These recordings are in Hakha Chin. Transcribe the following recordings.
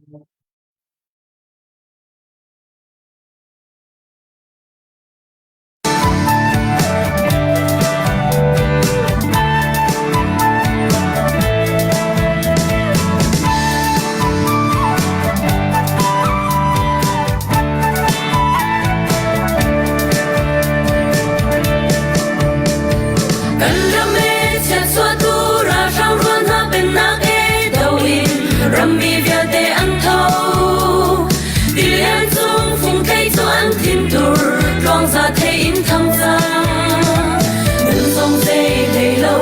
Kan ram e chiatchuahtu ralhrang rual hna pennak e do in rammi vialte an tho. Tilian cung fungthei cu an thintur tluangza thei in thang cang. Nun zong zei hlei lo,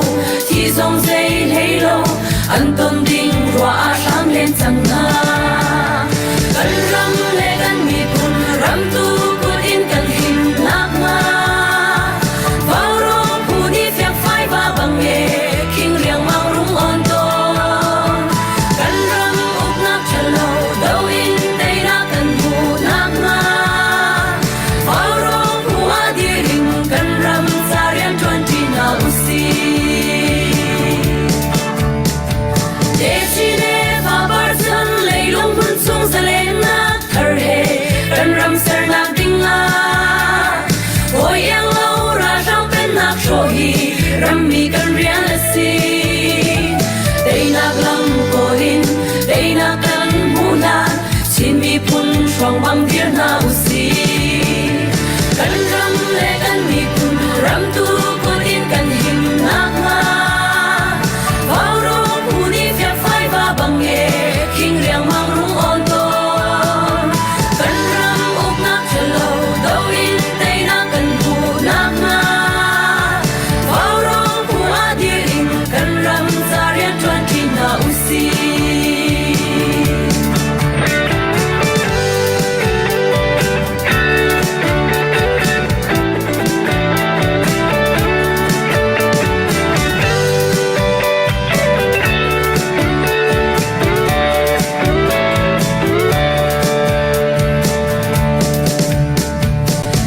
thi zong zei hlei lo, an ton ding ruah ah hram len cang hna. Kan ram le kan miphun ramtu kut in kan him nakhnga Vaurawng phu nih fiakfai va bang e khing riangmang rung on tawn. Kan ram uknak ṭhalo do in teinak kan hmuh nakhnga Vaurawng phu ah dir in kan ram ca rianṭuan ṭi hna usih. Techin le fapar chan leilung hmun chung zalennak thar he kan ram sernak ding ah hawi iang lo ralhrang pennak hrawh hi rammi kan rian a si. Teinak lam kawl in teinak kan hmu hlan Chin miphun hruang bang dir hna usih. Kan ram le kan miphun ramtu kut in kan him nakhnga Vaurawng phu nih fiakfai va bang e khing riangmang rung on tawn. Kan ram uknak ṭhalo do in teinak kan hmuh nakhnga Vaurawng phu ah dir in kan ram ca rianṭuan ṭi hna usih.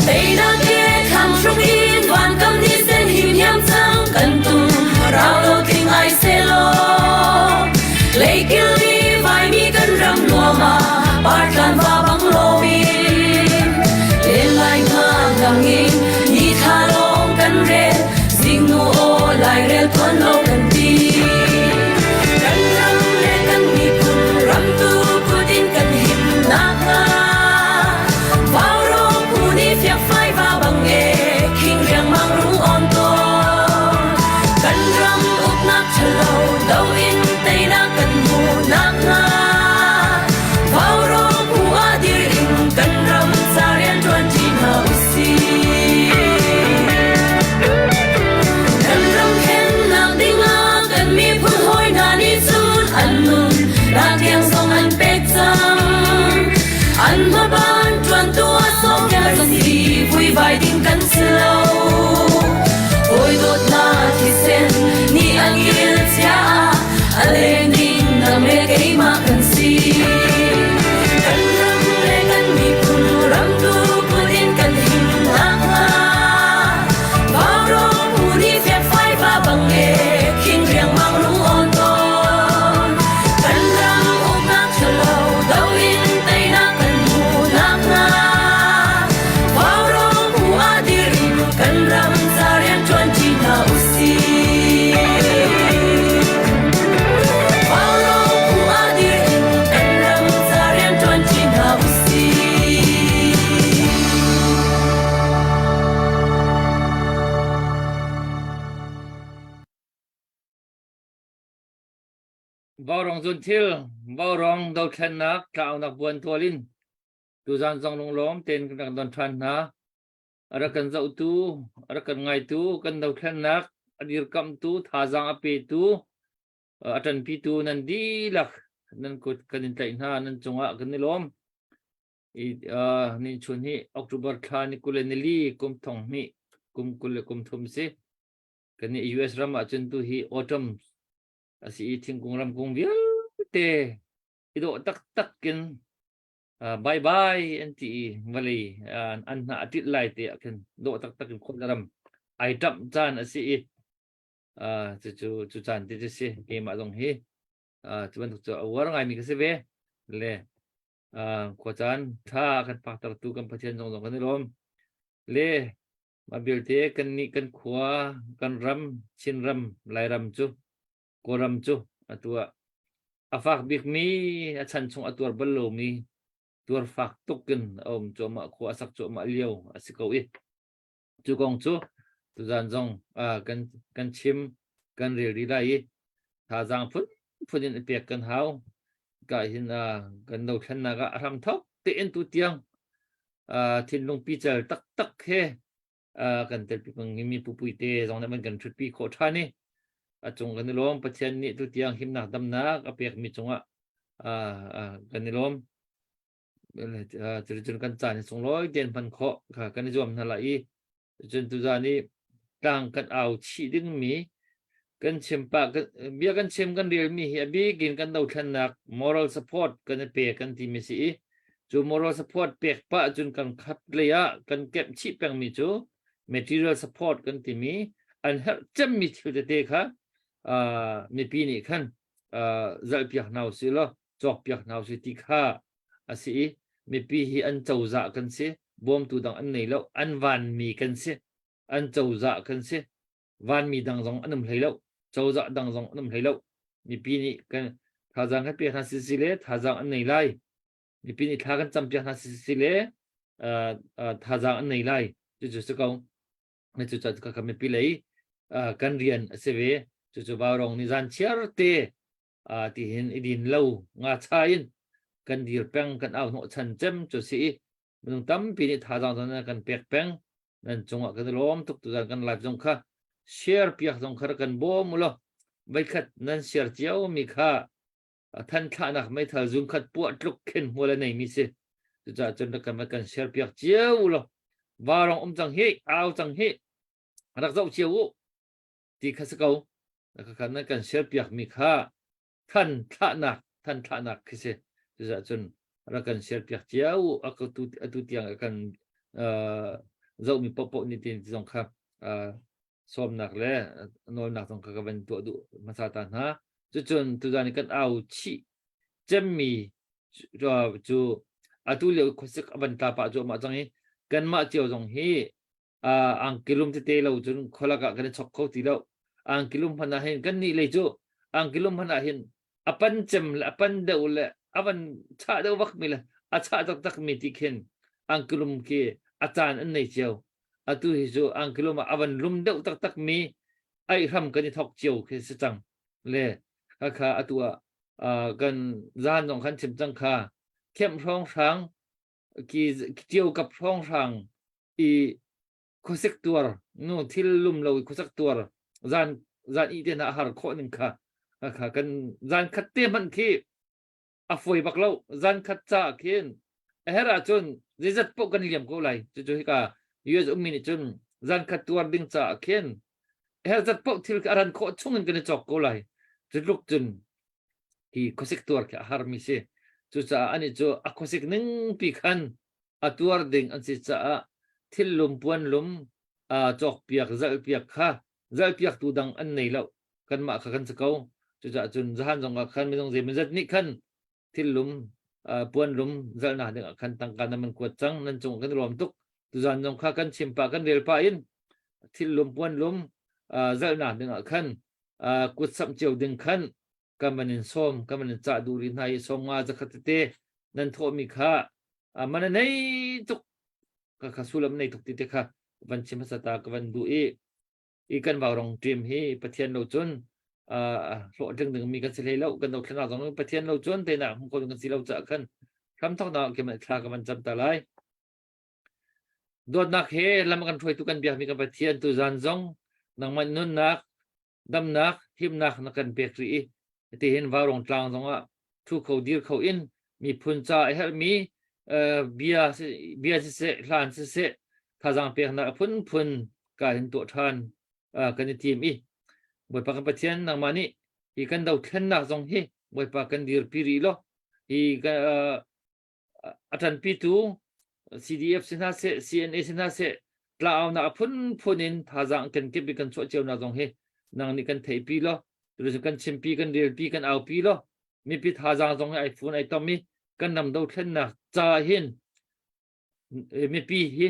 Teinak he thlang hruk in van kam ni sen him hiam cang kan tum rau lo tling ai selaw Leikil ni vaimi kan ram nuam ah partlan va bang loin len lai nga langin ni thla lawng kan rel zingnu aw lairel tuan lo kan ti kan ram le kan miphun ramtu kut in kan him nakhnga Vaurawng phu nih fiakfai va bang e khing riangmang rung on tawn kan ram uknak ṭhalo do in teinak kan hmuh nakhnga Vaurawng phu ah dir in kan ram ca rianṭuan ṭi hna usih. Kan ram thlennak dingah kan miphun hawi hna nih cun an nun raltiang zong an pek cang. An hmaban ṭuantu ah sawmkel si vuivai ding kan si lo. Hawi dawtnak thisen nih an kil cia ah a leng ding nang le keimah kan si. Kan ram le kan miphun ramtu kut in kan him nakhnga Vaurawng phu nih fiakfai va bang e khing riangmang rung on tawn. Kan ram uknak ṭhalo do in teinak kan hmuh nakhnga Vaurawng phu ah dir in kan ram ca rianṭuan ṭi hna usih. Vaurawng phu ah dir in kan ram ca rianṭuan ṭi hna usih. Vaurawng zunthil, vaurawng dothlennak tlaunak buan tual in tuzan zong lunglawm tein kan rak don ṭhan hna. A rak kan zohtu, a rak kan ngaitu, kan dothlennak a dirkamhtu, thazaang a petu, a ṭanpitu nan dihlak nan kut kan in tlaih hna, nan cungah kan i lawm. I ni chun hi October thla ni 24 kum 2000 kum 23 si. Kan i US ram ah cun tu hi autumn a si i thingkung ramkung vialte i dawh taktak in bye bye an ti i vawlei an hna a ṭilh lai te ah khin dawh taktak in khual ram ai ṭamh caan a si i cucu cu caan te cu si keimah zong hi cu bantuk cu a uar ngaimi ka si ve. Le khuacaan ṭha kan phaktertu kan Pathian zong zong kan i lawm. Le mah belte kan nih kan khua, kan ram, Chinram, Lairam cu, Kawlram cu atu ah a fak bikmi, a chan chung a tuar bal lomi, tuar fak tuk in a um cuahmah, khua a sak cuahmah lio a si ko i cu kong cu tuzan zong kan kan chim kan rel rih lai i thazaang phunphun in i pek kan hau. Ka hin kan dothlennak ah a hram thok tein tu tiang thinlung pical taktak he kan telpi mi pupui te zong nih man kan ṭhutpi khawh ṭhan i a cung kan i lawm. Pathian nih tu tiang himnak damnak a pekmi cungah kan i lawm. Cuticun kan caan hi sunglawi tein hman khawh kha kan i zuam hna lai i cun tuzaan i tlang kan au chih dingmi kan chim pah bia kan chim kan relmi hi a bik in kan dothlennak moral support kan i pe kan timi si i cu moral support pek pah cun kan khat lei ah kan kemh chih pengmi cu material support kan timi an herh cemmi thil tete kha mipi nih khan zalhpiak hna usih law cawkpiak hna usih ti kha a si i mipi hi an cozah kan si, bawmtu dang an nei lo, an vanmi kan si, an cozah kan si, vanmi dang zong an um hlei lo, cozah dang zong an um hlei lo. Mipi nih kan thazaang kan pek hna si si le thazaang an nei lai. Mipi nih thla kan campiak hna si si le thazaang an nei lai. Cucu si ko. Cucu ka mipi lei kan rian a si ve. Cucu Vaurong nih zan chiar te tihin i din lo nga cha in kan dir peng kan au hnawh chan cem cu si i minung tampi nih thazaang zong kan pek peng. Nan cungah kan i lawm tuk. Tuzan kan live zong kha share piak zong kha kan bawm u law voikhat nan share cio mi kha than thlahnak meithal zung khat puah tluk khin hmual a nei mi si. Cucaah cun kan kan share piak cio u law varong um cang hi, au cang hi, rak zoh cio u ti kha si ko. Kha nan kan share piak mi kha than thlahnak than thlahnak khi si. Cucaah cun rak kan share piak cio a tu atu tiang kan zoh mi popo ni tin zong kha sawmnak le nawlnak zong kha ka van tuah duh hmasa ta hna. Cucun tuzan kan au chih cemmi cu atu lio khuasik a van tla pah cuahmah cang i kanmah cio zong hi angkilum tete lo cun khualak ah kan i chok kho ti lo. Angkilum hmanh ah hin kan nih lei cu angkilum hmanh ah hin a pan cem le a pan deuh le a van chah deuh vak mi le a chah taktak mi ti khin angkilum khi a caan an nei cio. Atu hi cu angkilum ah a van lum deuh taktak mi ai hram kan i thok cio khi si cang le kha atu ah kan zan zong khan chim cang kha khem hrawng hrang ki cio kap hrawng hrang i khuasik tuar nu thil lum lo i khuasak tuar zan zan i te na har khawh ning kha kha kan zan khat te hmanh khi a foi bak lo. Zan khat ca khin a her ahcun zeizat poh kan liam ko lai. Cucu hika US ummi nih cun zan khat tuar ding ca khin a her zat poh thil a ran khawh chung in kan i cawk ko lai. Cu tluk cun hi khuasik tuar khi a har mi si. Cucaah ani cu a khuasik ning pi khan a tuar ding an si caah thil lum puan lum cawk piak zalh piak kha zalh piak tu dang an nei lo, kanmah kha kan si ko. Cucaah cun zahan zong ah khan minung zeimawzat nih khan thil lum puan lum zalhnak ding ah khan tangka nan man kuat cang. Nan cung kan i lawm tuk. Tuzan zong kha kan chim pah kan rel pah in thil lum puan lum zalhnak ding ah khan kut samh cio ding khan kan van in sawm kan van in cah duh rih hna i sawm nga zakhat tete nan thawhmi kha man a nei tuk ka kha sullam nei tuk ti te kha van chim hmasa ta ka van duh i i kan vaurong team hi Pathian lo cun hlawhtling ding mi kan si hlei lo. Kan dothlennak zong Pathian lo cun teinak hmu kho ding kan si lo caah khan hramthoknak ke thla ka van cam ta lai. Dawtnak he lam kan hruaitu kan biakmi kan Pathian, tu zan zong nangmah nunnak damnak himnak na kan pek rih i tihin vaurong tlang zongah thu kho dir kho in miphun ca a herhmi bia bia siseh, hlan siseh, thazaang peknak a phunphun ka hin tuah ṭhan kan i tim i Bawipa kan Pathian, nangmah nih hi kan dothlennak zong hi Bawipa kan dirpi rih law hi a ṭanpitu CDF si hna seh, CNA si hna seh, tlaaunak a phunphun in thazaang kan kip i kan chuah cionak zong hi nang nih kan theihpi law, tucun kan chimpi, kan relpi, kan aupi law mipi thazaang zong hi ai fun ai tom i. Kan ram dothlennak ca hin mipi hi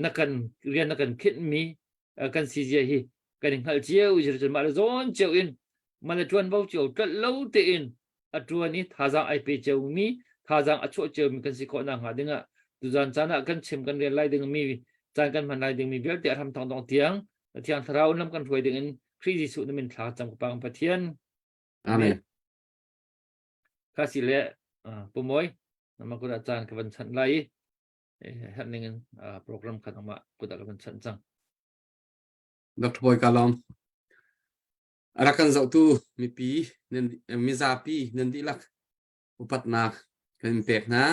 na kan rian na kan khinhmi kan si zia hi kan i hngalh cio cun mah le zawn cio in mah le ṭuanvo cio tlolh lo tein a ṭuan i thazaang ai pe ciomi thazaang a chuah ciomi kan si khawh nakhnga dingah tuzan caan ah kan chim kan rel lai dingmi caan kan hman lai dingmi vialte a hram thong dong tiang Thiang Thlarau lam kan hruai dingin Khrih Jesuh na min thla cam ka pang Pathian. Amen. Kha si le pumawi nama kut ah caan ka van chanh lai i herh ning in program kha nangmah kut ah ka van chanh cang. Dr. Boy ka lawm. A rak kan zohtu mipi nan mizapi nan dihlak upatnak kan in pek hna.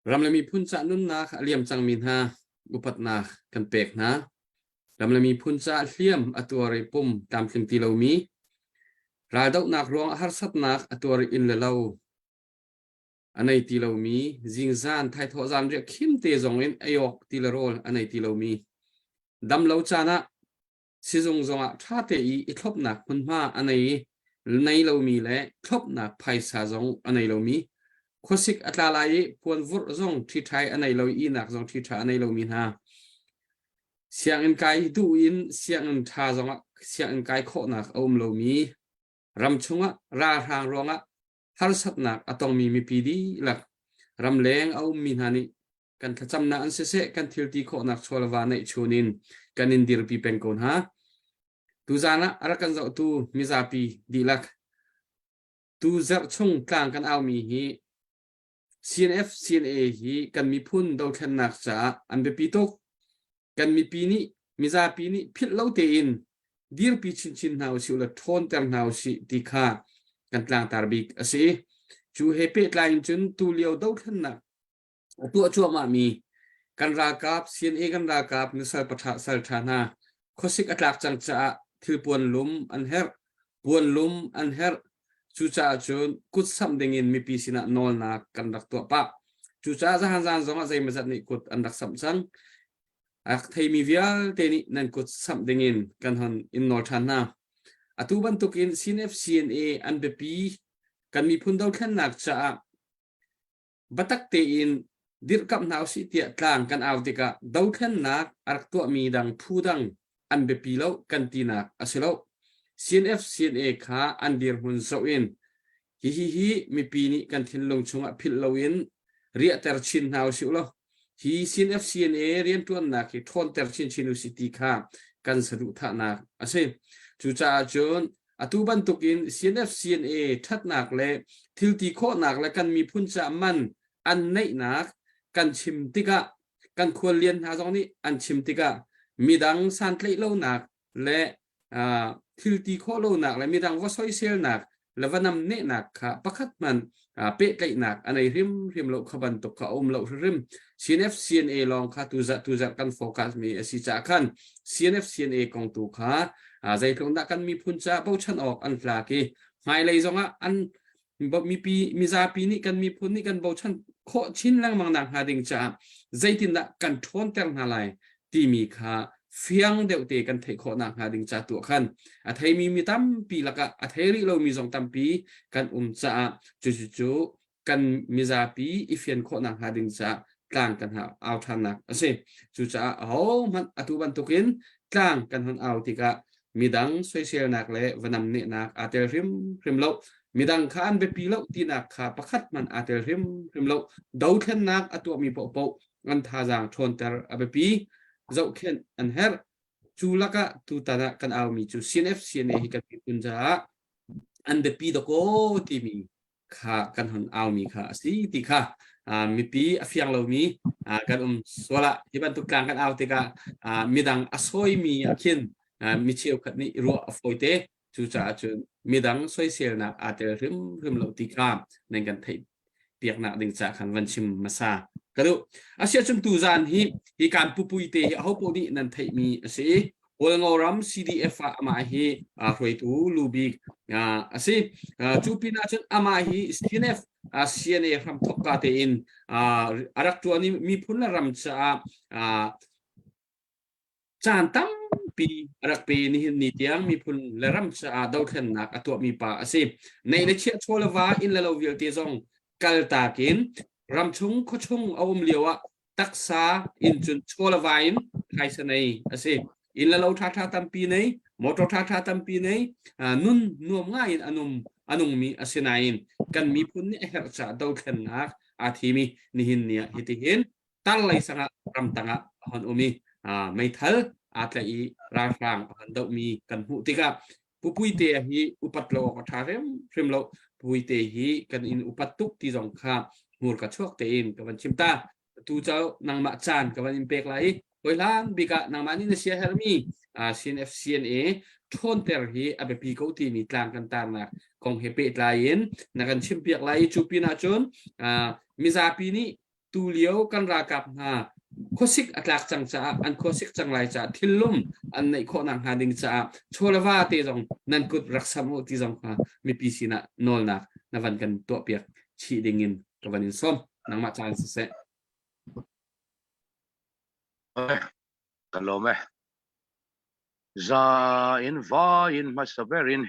Ram le miphun ca nunnak a liam cangmi hna upatnak kan pek hna. Ram le miphun ca hliam a tuar i pum tlamtling ti lomi, raldohnak ruangah harsatnak a tuar i inn le lo a nei ti lomi, zingzan thaithawh zanriah khim te zong in ei awk ti le rawl a nei ti lomi, damlo caan ah Sizung zongah ṭhate i i thlopnak hmunhma a nei i nei lomi le thlopnak phaisa zong a nei lomi, khuasik a tla lai i puanvurh zong ṭhiṭhai a nei lo i ihnak zong ṭhiṭha a nei lomi hna. Sianginn kai duh in sianginn ṭha zongah sianginn kai khawhnak a um lomi, ram chungah ralhrang ruangah harsatnak a tongmi mipi dihlak, ramleng a ummi hna nih kan thlacamnak an siseh kan thil ti khawhnak chawlva neih chun in kan in dirpi peng ko hna. Tuzan ah a rak kan zohtu mizapi dihlak tu zarh chung tlang kan aumi hi CNF CNA hi kan miphun dothlennak caah an biapi tuk. Kan mipi nih mizapi nih philh lo tein dirpi chinchin hna usih ulaw ṭhawnter hna usih ti kha kan tlangtar bik a si. Cu he pehtlai in cun tulio dothlennak A tuah cuahmahmi kan ralkap CNA kan ralkap nusal paṭha salṭha hna khuasik a tlak cang caah thilpuan lum an herh, puan lum an herh. Cucaah cun kut samh dingin mipi sinah nawlnak kan rak tuah pah. Cucaah zahan zan zongah zeimawzat nih kut an rak samh cang. A rak theimi vialte nih nan kut samh dingin kan hon in nawl ṭhan hna. Atu bantukin CNF CNA an biapi kan miphun dothlennak caah Biatak tein dirhkamh hna usih tiah tlang kan au tikah dothlennak a rak tuahmi dang phu dang an biapi lo kan tinak a si lo. CNF CNA kha an dirhmun zoh in hihi hi mipi nih kan thinlung chungah philh loin riahter chin hna usih law hi CNF CNA rianṭuannak hi ṭhawnter chinchin usih ti kha kan saduhthahnak a si. Cucaah cun Atu bantukin CNF CNA ṭhatnak le thilti khawhnak le kan miphun caah man an neihnak kan chim tikah kan khuallian hna zong nih an chim tikah midang santlaih lonak le thilti khawh lonak le midang va soiselnak le va namnehnak kha pakhat hmanh pehtlaihnak a nei hrimhrim lo kha bantuk kha a um lo hrimhrim. CNF CNA lawng kha tuzarh tuzarh kan focus mi a si caah khan CNF CNA kong tu kha zeitluk dah kan miphun caah bochan awk an tlak i hmailei zongah an mipi mizapi nih kan miphun nih kan bochan khawh chin lengmang nak hnga ding caah zeitindah kan ṭhawnter hna lai timi kha fiang deuh te kan theih khawh nak hnga ding ca tuah khan a theimi mi tampi lakah a thei rih lomi zong tampi kan um caah cucu cu kan mizapi i fian khawh nak hnga ding caah tlang kan au ṭhannak a si. Cucaah ahohmanh atu bantukin tlang kan hon au tikah midang soiselnak le va namnehnak aa tel hrimhrim lo. Midang kha an biapi lo tinak kha pakhat hmanh aa tel hrimhrim lo. Dothlennak a tuahmi paohpaoh an thazaang ṭhawnter a biapi. Zohkhenh an herh. Cu lakah tutan ah kan aumi cu CNF CNA hi kan miphun caah an biapi dakaw timi kha kan hon aumi kha a si ti kha mipi a fiang lomi kan um sual ah hi bantuk tlang kan au tikah midang a sawimi ah khin mi cheukhat nih ruah a fawi te. Cucaah cun midang soiselnak aa tel hrimhrim lo ti kha nan kan theih piaknak ding ca khan van chim hmasa ka duh. Asiahcun tuzaan hi hi kan pupui te hi ahopaoh nih nan theihmi a si. Hualngo ram CDF ah amah hi hruaitu lubik a si. Cu pin ah cun amah hi CNF CNA hramthok ka tein a rak tuan i miphun le ram caah caan tampi tampi a rak pe nihin ni tiang miphun le ram caah dothlennak a tuahmi pa a si. Nei le chiah chaw le va inn le lo vialte zong kaltak in ramchung khuachung a um lio ah taksa in cun chaw le va in phaisa nei a si. Inn le lo ṭhaṭha tampi nei, motor ṭhaṭha tampi nei, nun nuam ngai in anum anungmi a si nain kan miphun nih a herh caah dothlennak aa thimi nihin ni ah hitihin tarlei sangah ramtang ah a hon um i meithal aa tlaih i ralhrang a hon dohmi kan hmuh tikah Pupuite hi upat lo awk a ṭha hrimhrim lo. Pupuite hi kan in upat tuk ti zong kha hmurka chuak tein ka van chim ta. Tu cu nangmah caan ka van in pek lai i hawihlan bik ah nangmah nih na sia herhmi CNFCNA ṭhawnter hi a biapi ko timi tlang kan tarnak kong he pehtlai in na kan chimpiak lai i cu pinah cun mizapi nih tulio kan ralkap hna khuasik a tlak cang caah an khuasik cang lai caah thillum an neih khawhnak hnga ding caah chawleva te zong nan kut rak sam u ti zong kha mipi sinah nawlnak na van kan tuahpiak chih ding in ka van in sawm nangmah caan siseh. Ka lawm e. Za in va in hmasa ber in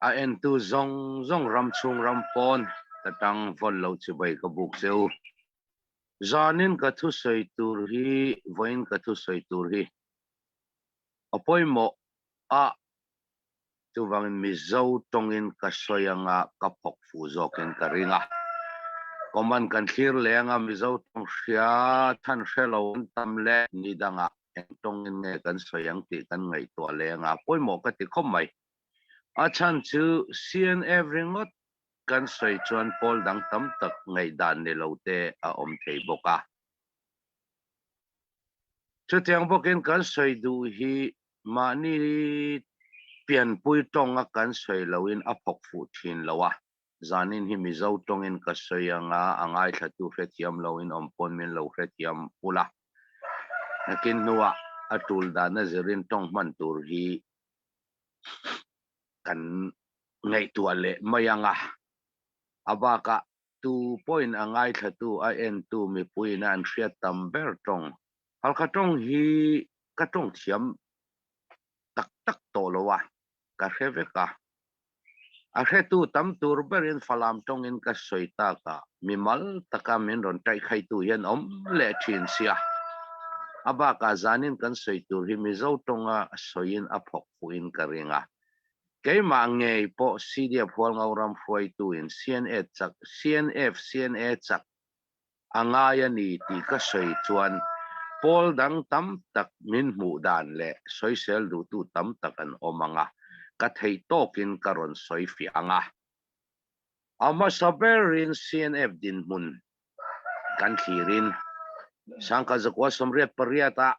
A entu zongzong ramchung ram pawn ka tang vol lo chibai ka buk che u. Zanin ka thusawi tur hi vawiin ka thusawi tur hi a pawimawh a chuvangin Mizo tawngin ka sawi anga ka phawk fu zawkin ka ring a. Common kan thlir leng a Mizo tawng hria than hre lo an tam leh ni dangah eng tawngin nge kan sawi ang tih kan ngaihtuah leng a pawimawh ka ti khawp mai. A chhan chu CNF ringawt kan sawi chuan pawl dang tam tak ngaihdan ni lo te a awm thei bawk a. Chutiang bawkin kan sawi duh hi mahni pianpui tawnga kan sawi loin a phawk fuh thin lo a. Zanin hi Mizo tawngin ka sawi anga a ngaithlatu hrethiam loin awm pawn min lo hrethiam ula. Nakin hnuah a tul dana zirin tawng hman tur hi kan ngaihtuah leh mai ang a, a bakah tu pawhin a ngaithlatu, a entu mipuiin an hriat tam ber tawng. Halkha tawng hi ka tawng thiam tak tak tawh lo a, ka hre vek a. A hretu tam tur berin Falam tawngin ka sawi tak a, mimal taka min rawn ṭaihkhaitu hian awm leh ṭhin sia. A bakah zanin kan sawi tur hi Mizo tawnga sawiin a phawk fuhin ka ring a. Keimah ngei pawh CDF Hualngo ram hruaituin CNA chak CNF CNA chak a ngai a ni tih ka sawi chuan pawl dang tam tak min hmuh dan leh sawisel duhtu tam tak an awm ang a, ka theih tawkin ka rawn sawi fiah ang a. A hmasa berin CNF dinhmun kan thlirin Sangka zakua 88 ah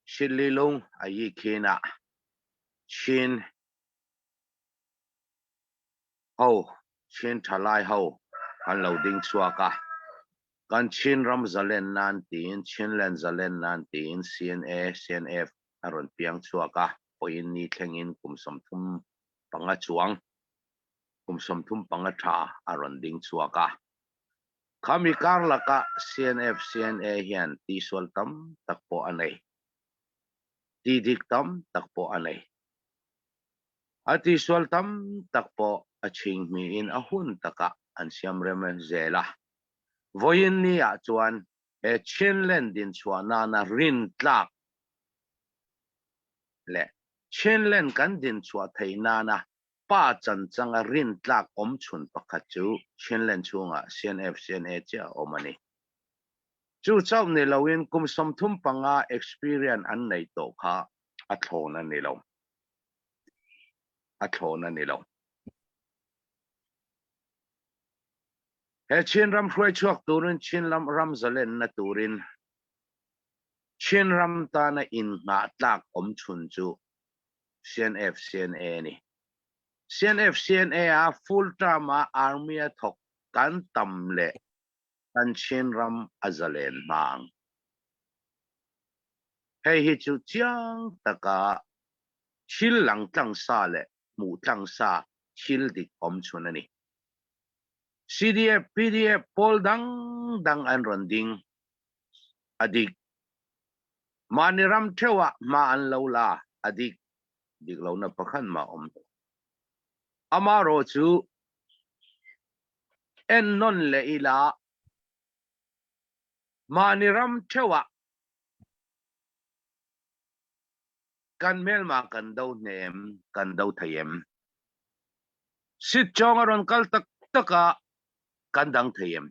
Shillilung a yi khin ah Chin ho, Chin thalai ho an lo ding chhuak a. Kan Chin ram zalen nan tiin Chinland zalen nan tiin CNA, CNF a rawn piang chhuak a, pawhin ni thlengin kum 35 chuang, kum 35 tha a rawn ding chhuak a. Khami kar lakah CNF, CNA hian tihsual tam tak pawh a nei. Tihdik tam tak pawh a nei. A tihsual tam tak pawh a chhing hmiin a hun takah an siam rem zel a. Vawiin ni ah chuan he Chinland dinchhuah nana rintlak leh Chinland kan dinchhuah theih nana pa chanchanga rintlak awmchhun pakhat chu Chinland chhungah CNF CNA chiah a awm a ni. Chu chauh ni loin kum 35 experience an neih tawh kha a thlawn a ni lo. A thlawn a ni lo. He Chinram hruai chhuak turin Chinlam ram zalenna turin Chinram tana innghah tlak awmchhun chu CNF CNA a ni. CNF CNA a full term a army a thawk kan tam leh kan Chinram a zalen hma ang. Hei hi chu chiang taka thil lang tlang sa leh hmuh tlang sa thil dik awmchhun a ni. CDF, PDF pawl dang dang an rawn ding a dik. Mahni ram ṭheo ah hma an lo la, a dik. Dik lo na pakhat ma um lo. Amah cu en non le ila mahni ram ṭheo ah kan hmelma kan do hnem, kan do thei em. Sitcawng a ron kal taktak ah kan dang thei em.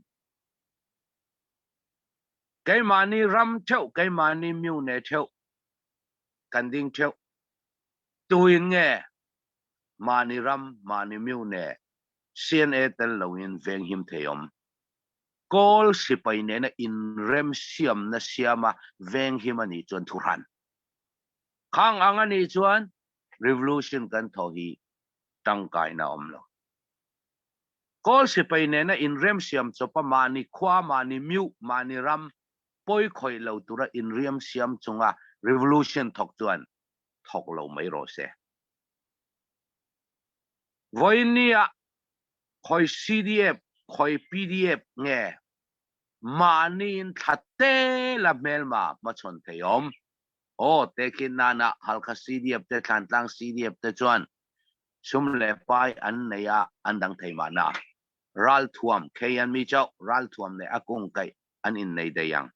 Keimah nih ram ṭheo, keimah nih myone ṭheo, kan ding ṭheo. Tuin nge mah ni ram, mah ni myone CNA tel loin venghim thei om. Kawl sipai nena inrem siam na siama venghim ani chuan thuhran. Khang ang ani chuan revolution kan tho hi tangkai na om lo. Kawl sipai nena inremsiam chawpa mahni khua, mahni myu, mahni ram poi khawih lo tura inriamsiam chunga revolution thawk chuan thawk lo mai rawh se. Vawiin ni ah khoi CDF, khoi PDF nge mahni in thlatte la hmelma hmachhawn thei awm. Aw tekhin nana Halkha CDF te Thlantlang CDF te chuan Sum le pai an nei ah an dang thei mahna. Ralthuam khei an mi chauh ralthuam le a kungkaih an in nei dei ang.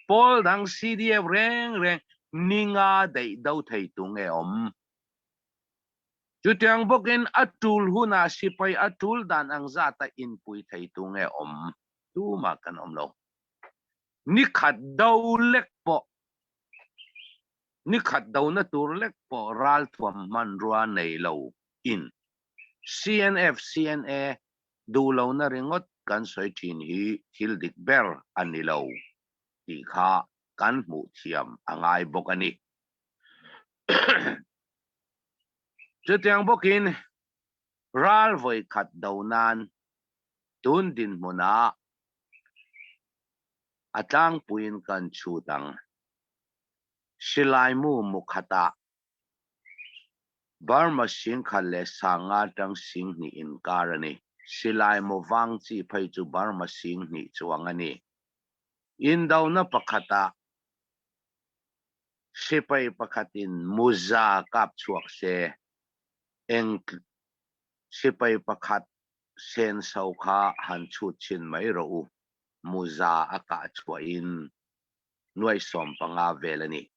Pawl dang CDF rengreng ninga deih do thei tu nge om. Chutiang bawkin a tul hunah sipai a tul dan ang zata in pui thei tu nge om. Tumah kan om lo. Nikhat do lek pawh Nikhat dona tur lek pawh ralthuam hmanrua nei lo in CNF CNA duh lohna ringawt kan sawi thin hi thil dik ber a ni lo tih kha kan hmuh thiam a ngai bawk a ni. Chutiang bawkin ral vawikhat do nan tun dinhmunah a tlangpuiin kan chhut ang. Silaimu mukhat ah Burma 10,000 le 5,000 tang 20,000 inkar a ni. Silaimu vang chi phei chu Burma 20,000 chuang a ni. Indona pakhat ah sipai pakhat in muza kap chuak se, eng sipai pakhat senso kha han chhut chin mai rawh u. Muza a kah chhuah in 15,000 vel a ni.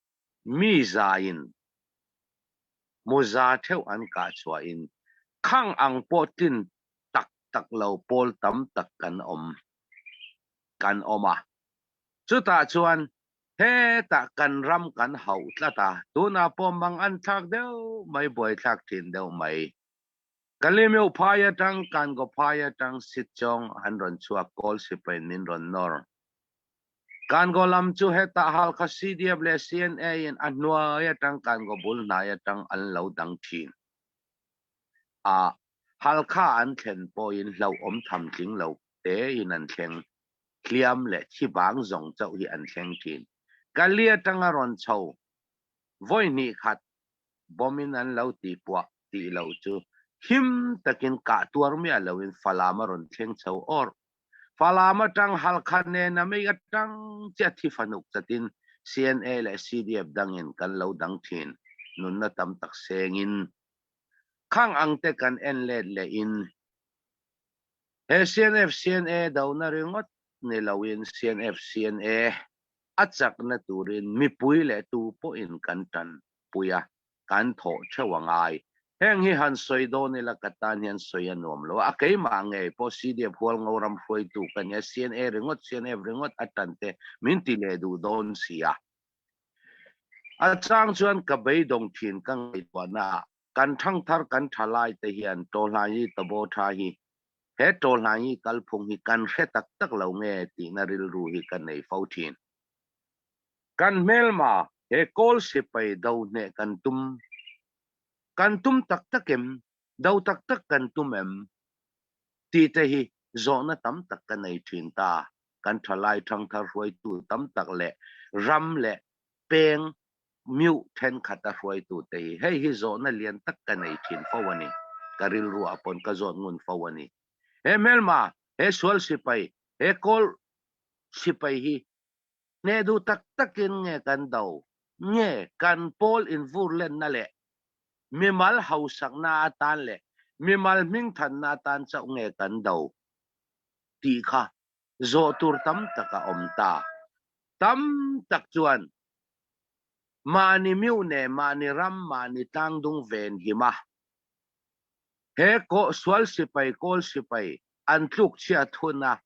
Mi za in muza theuh an kah chhuah in khang ang pawh tlin tak tak lo pawl tam tak kan awm kan awm a. Chutah chuan hetah kan ram kan hauh tlat a, tunah pawh mang an thlak deuh mai, buaithlak thin deuh mai. Kalemeu phai atang Kango phai atang Sitchawng an rawn chhuak Kawl sipai in min rawn nawr. Kango lam chu hetah Halkha CDF leh CNA in a hnuai atang Kango bul hnai atang an lo dang thin a, Halkha an thlen pawhin hlauhawm tham tling lo tein an thleng, hliam leh thi vang zawng chauh hi an thleng thin. Kali atanga rawn chho vawi hnih khat bomb in an lo tihpuah tih loh chu him takin kah tuar miah loin Falam a rawn thleng chho awrh. Falam atang Halkha nen a mei atang chiah thi fanuk chatin CNA leh CDF dangin kan lo dang thin. Nunna tam tak sengin khang ang te kan en let leh in he CNF CNA dona ringawt ni loin CNF CNA a chakna turin mipui leh tu pawhin kan tanpui a, kan thawh theuh a ngai. Heng hi han sawi dawn ila ka tan hian sawi a nuam lo a, a keimah ngei pawh CDF Hualngo ram hruaitu ka nia, CNA ringawt, CNF ringawt a tan te min ti leh duh dawn si a. A chang chuan ka beidawng thin ka ngaihtuahna ah kan thangthar kan thalai te hian Tawhlai Tabo tha hi he Tawhlai kalphung hi kan hre tak tak lo nge tihna rilru hi ka nei fo thin. Kan hmelma he Kawl sipai do hneh kan tum kan tum tak tak em? Do tak tak kan tum em? Tih te hi zawhna tam tak ka nei thin ta. Kan thalai thangthar hruaitu tam tak leh ram leh peng meuh thenkhat a hruaitu te hi hei hi zawhna lian tak ka nei thin fo a ni. Ka rilru ah pawn ka zawt ngun fo a ni. He hmelma, he sual sipai, he Kawl sipai hi. Hneh duh taktak in nge kan do? Nge kan pawl in vurlennak le mimal hausaknak atan le mimal hmingthannak atan chauh nge kan do? Ti kha zawh tur tam tak a um ta. Tam tak chuan mahni mihne, mahni ram, mahni tlangdung venhim a he sual sipai, Kawl sipai an tlukchia thun a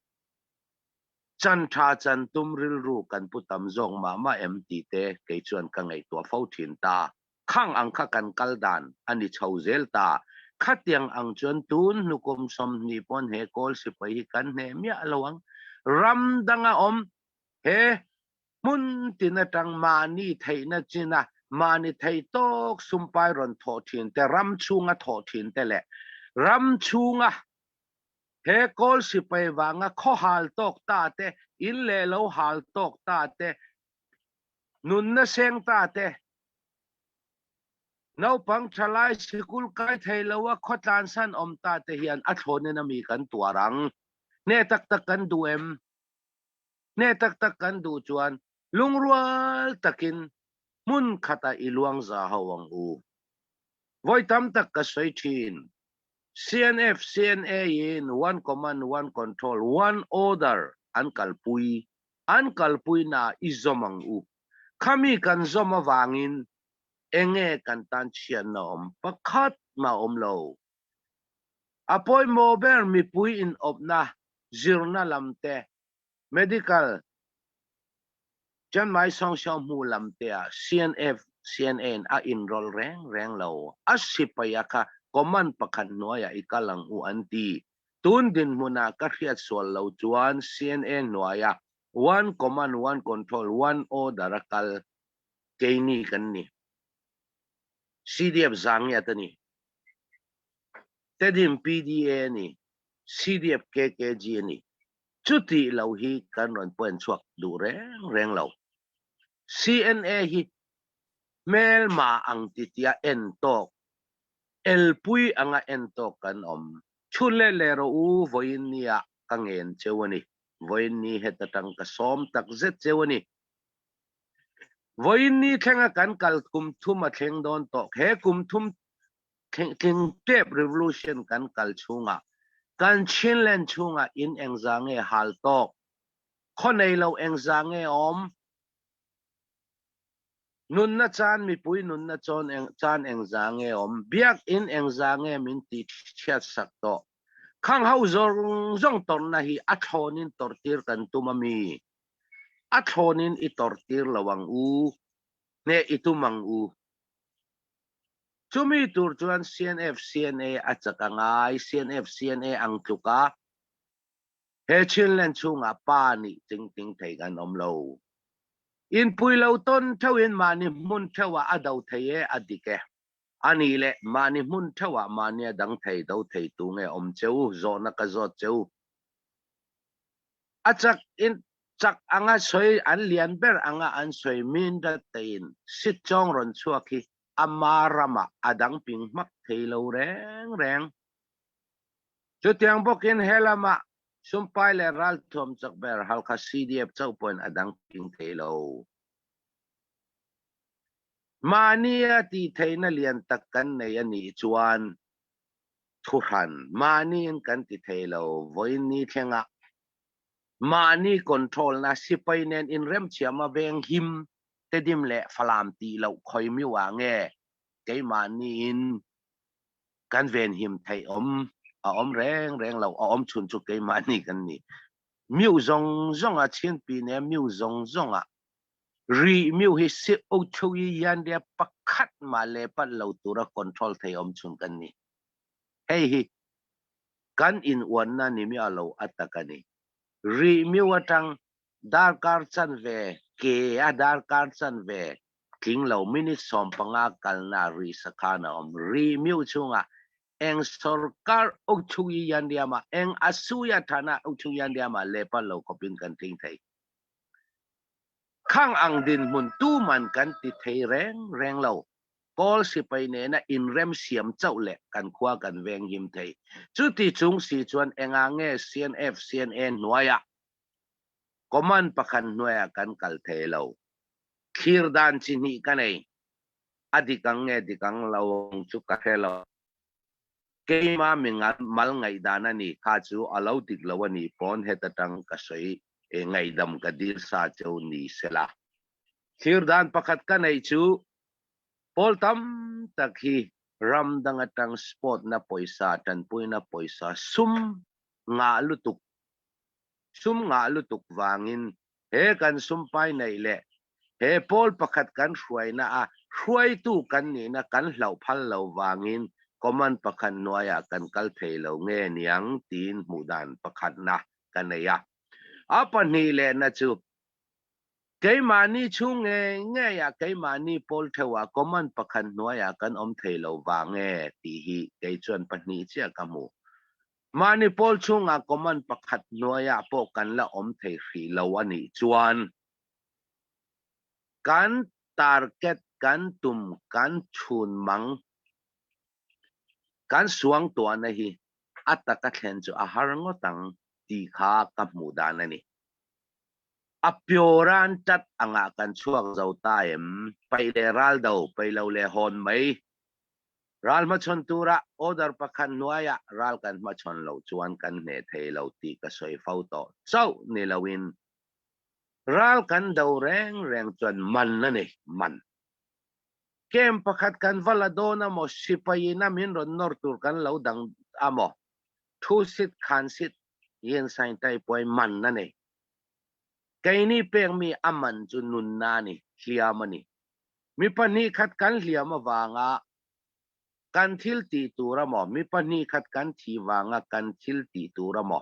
chan tha chan tum rilru kan pu tam zawk mah mah em ti te kei chuan ka ngaihtuah fo thin ta. Khang ang kha kan kal dan ani chho zel ta. Khatiang ang chuan tun hnu kum 20 pawn he Kawl sipai hi kan hne miah lo ang. Ram danga awm he hmun tin atang mahni theihna china mahni thei tawk sumpai rawn thawh thin te, ram chhunga thawh thin te leh ram chhunga he Kawl sipai vanga khaw hal tawk ta te, in leh lo hal tawk ta te, nunna seng ta te, naupang thalai sikul kai thei loa khaw tlansan awm ta te hian a thlawnin ami kan tuar ang. Hne tak tak kan duh em? Hne tak tak kan duh chuan lungrual takin hmun khatah i luang za ho ang u. Vawi tam tak ka sawi thin. CNF, CNA in one command, one control, one order an kalpui. An kalpui na i zawm ang u. Khami kan zawm avangin enge kan tan chhiatna awm? Pakhat mah awm lo. A pawimawh ber mipui in awpna, zirna lam te, medical, Chiangmai Songxiao hmu lam te ah CNF, CNA in a inrawlh reng reng lo. A sipai a kha command pakhat hnuaiah i kal ang u an ti. Tun dinhmunah ka hriat sual lo chuan CNA hnuaia one command, one control, one order a kal keini kan ni. CDF Zangiat a ni. Tedim PDA a ni. CDF KKG a ni. Chuti lo hi kan rawn point chhuak duh reng reng lo. CNA hi hmelma ang titia en tawk, elpui anga en tawk kan awm. Chhun leh leh rawh u, vawiin nia ka ngen cheu a ni. Vawiin ni heta tang ka sawm tak zet cheu a ni. Vawiin ni thlenga kan kal kum thum a thleng dawn tawh. He kum thum tling tep revolution kan kal chhungah kan Chinland chhungah in engza nge hal tawk, khaw nei lo engza nge awm, nunna caan mipui nunna caan engza nge awm, biakinn engza nge min ti chhiat sak tawh. Khang ho zawng zawng tawrhna hi a thlawn in tawrhtir kan tum ami? A thlawn in i tawrhtir lo ang u, hneh i tum ang u. Chumi tur chuan CNF, CNA a chak a ngai. CNF, CNA ang tluka he Chinland chhungah pa nih chingting thei kan awm lo. Inpui lo tawn theuhin mahni hmun theuhah a do thei e, a dik e. Anih leh mahni hmun theuhah mahni a dang thei do thei tu nge awm che u? Zawhna ka zawt che u. A chak in chak anga sawi an lian ber anga an sawi Mindat tein sitchawng rawn chhuak hi ama ramah a dang ping hmak thei lo reng reng. Chutiang bawkin he lamah sumpai leh ralthuam chak ber Halkha CDF chauh pawhin a dang ping thei lo. Mahnia tih theihna lian tak kan nei a nih chuan thuhran mahniin kan ti thei lo. Vawiin ni thlengah mahni control na sipai nen inremthiam a veng him Tedim leh Falam tih loh khawi miu ah nge keimahniin kan venhim theih awm a awm reng reng lo, a awm chhun chu keimahni kan ni. Miu zawng zawng a Chinpi ne miu zawng zawng ah ri miu hi si o thu i yan ria pakhat mah le pat lo tura control thei awm chhun kan ni. Hei hi kan in uanna ni miah lo a tak a ni. Ri miu atang darkar chanve ke a darkar chanve tling lo minute 15 kalna ri sakhan a awm. Ri miu chungah eng sorkar ukchuk i yan riama eng asuya thana ukchuk yan riama lepa lo khawpin kan tling thei. Khang ang dinhmun tuman kan ti thei reng reng lo. Kawl sipai nena inrem siam chauh leh kan khua kan veng him thei. Chuti chung si chuan enga nge CNF, CNA hnuaiah Command pakhat hnuai ah kan kal thei lo. Thlir dan chi hnih ka nei. A dik ang nge dik ang lo ang chu ka hre lo. Keimah mi mal ngaihdan a nih kha chu a lo dik lo a nih pawn heta tang ka sawi e ngaihdam ka dil sa cheu ni sela. Thlir dan pakhat ka neih chu pawl tam tak hi ramdang atang sport na pawisa tanpuina pawisa sum ngah lutuk sum ngah lutuk vangin he kan sumpai neih leh he pawl pakhat kan hruaina a hruaitu kan nihna kan hlauh phal lo vangin command pakhat hnuaiah kan kal thei lo nge niang tiin hmuh dan pakhatna ka nei a. A pahnih lehna chu keimahni chhung ngei ngeiah keimahni pawl theuhah command pakhat hnuaiah kan awm thei lo vang nge tih hi kei chuan pahnih chiah ka hmu. Mahni pawl chhungah command pakhat hnuaiah pawh kan la awm thei hrih lo a nih chuan kan target, kan tum, kan chhun mang, kan suangtuahna hi a taka thlen chu a har ngawt ang tih kha ka hmuh dan a ni. A pure-an tat angah kan chhuak zo ta em? Paih leh ral do, paih lo leh hawn mai. Ral hmachhawn tura order pakhat hnuaiah ral kan hmachhawn loh chuan kan hneh thei lo tih ka sawi fo tawh chauh ni loin ral kan do reng reng chuan man a ni, man. Camp pakhat kan va la dawn a maw, sipai ina min rawn nawr tur kan lo dang a maw, thu sit khan sit yin sain tai puai man a nei. Keini pekmi a man chu nunna a ni, hliam a ni. Mi pahnih khat kan hliam avanga kan thil tih tur a maw, mi pahnih khat kan thi vanga kan thil tih tur a maw,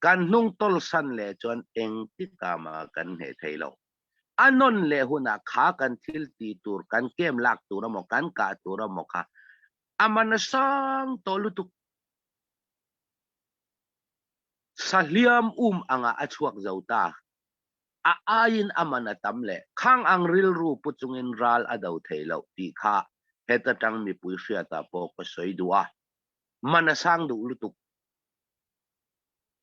kan hnung tawlsan leh chuan engtikah mah kan hneh thei lo. A nawn leh hunah kha kan thil tih tur, kan kem lak tur a maw, kan kah tur a maw kha a man a sang tawh lutuk. Sahliam um angah a chhuak zo ta. A aiin a man a tam leh khang ang rilru pu chungin ral a do thei loh tih kha heta tang mipui hriatah pawh ka sawi duh a, man a sang duh lutuk.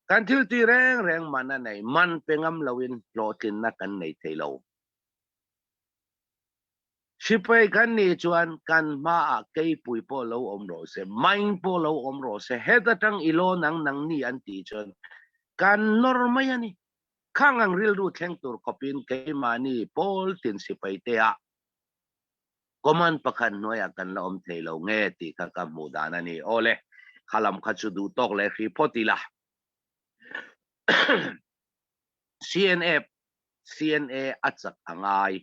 Kan thil ti reng reng man a nei, man pe ngam loin hlawhtlinna kan nei thei lo. Sipai kan nih chuan kan hmaah keipui pawh lo awm rawh se, maing pawh lo awm rawh se, heta tang i lawn ang nang ni an tih chuan kan nawr mai a ni. Khang ang rilru thleng tur khawpin keimahni pawl tin sipai te ah command pakhat hnuaiah kan la awm thei lo nge tih kha ka hmuh dan a ni. Aw le, kha lam kha chu duh tawk leh hri phawt ila. CNF, CNA a chak a ngai.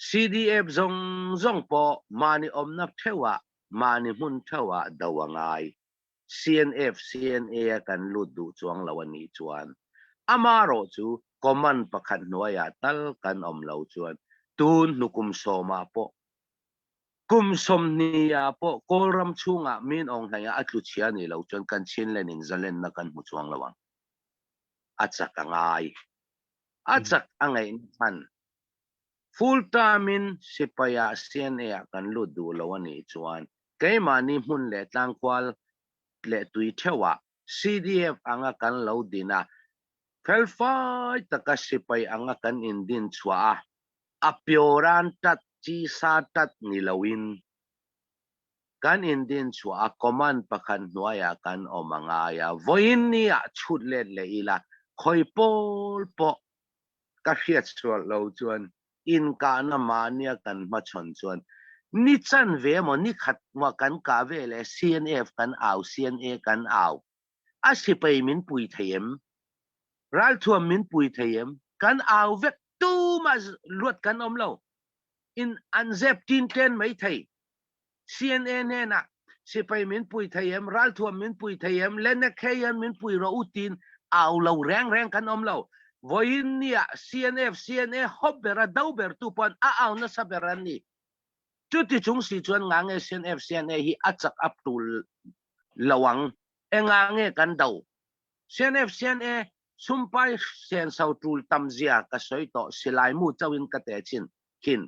CDF zawng zawng pawh mahni awmna theuhah, mahni hmun theuhah do a ngai. CNF, CNA a kan lut duh chuang lo a nih chuan amarawh chu command pakhat hnuaiah tal kan awm lo chuan tun hnu kum sawmah pawh kum sawmhnih ah pawh Kawlram chhungah min awng hlei ah a tlu chhia nih lo chuan kan Chinland in zalenna kan hmu chuang lo ang. A chak a ngai. A chak a ngaihna chhan full term in sipai ah CNA ah kan lut duh lo a nih chuan Keimahni hmun leh tlangkual leh tui theuhah CDF anga kan lo din a, felfai taka sipai anga kan indin chhuah a, a pure-an tat chi sa tat ni loin kan indin chhuah a, command pakhat hnuaiah kan awm a ngai a, vawiin ni-ah chhut let leh ila, khawi pawl pawh ka hriat sual lo chuan inkahna mahnia kan hmachhawn chuan ni chanve emaw ni khat maw kan kah ve leh CNF kan au, CNA kan au. A sipai min pui thei em? Ralthuam min pui thei em? Kan au vek tumah luat kan awm lo. In an zep tin tlen mai thei. CNA hnenah sipai min pui thei em, ralthuam min pui thei em, Lenek hei hian min pui rawh u tiin au lo reng reng kan awm lo. Vawiin nia CNF, CNA hawp ber a do ber tu pawn a au nasa ber an ni. Chuti chung si chuan nga nge CNF, CNA hi a chak a tul lo ang? Enga nge kan do? CNF, CNA sumpai senso tul tam zia ka sawi tawh silaimu chauhin ka teh chin khin.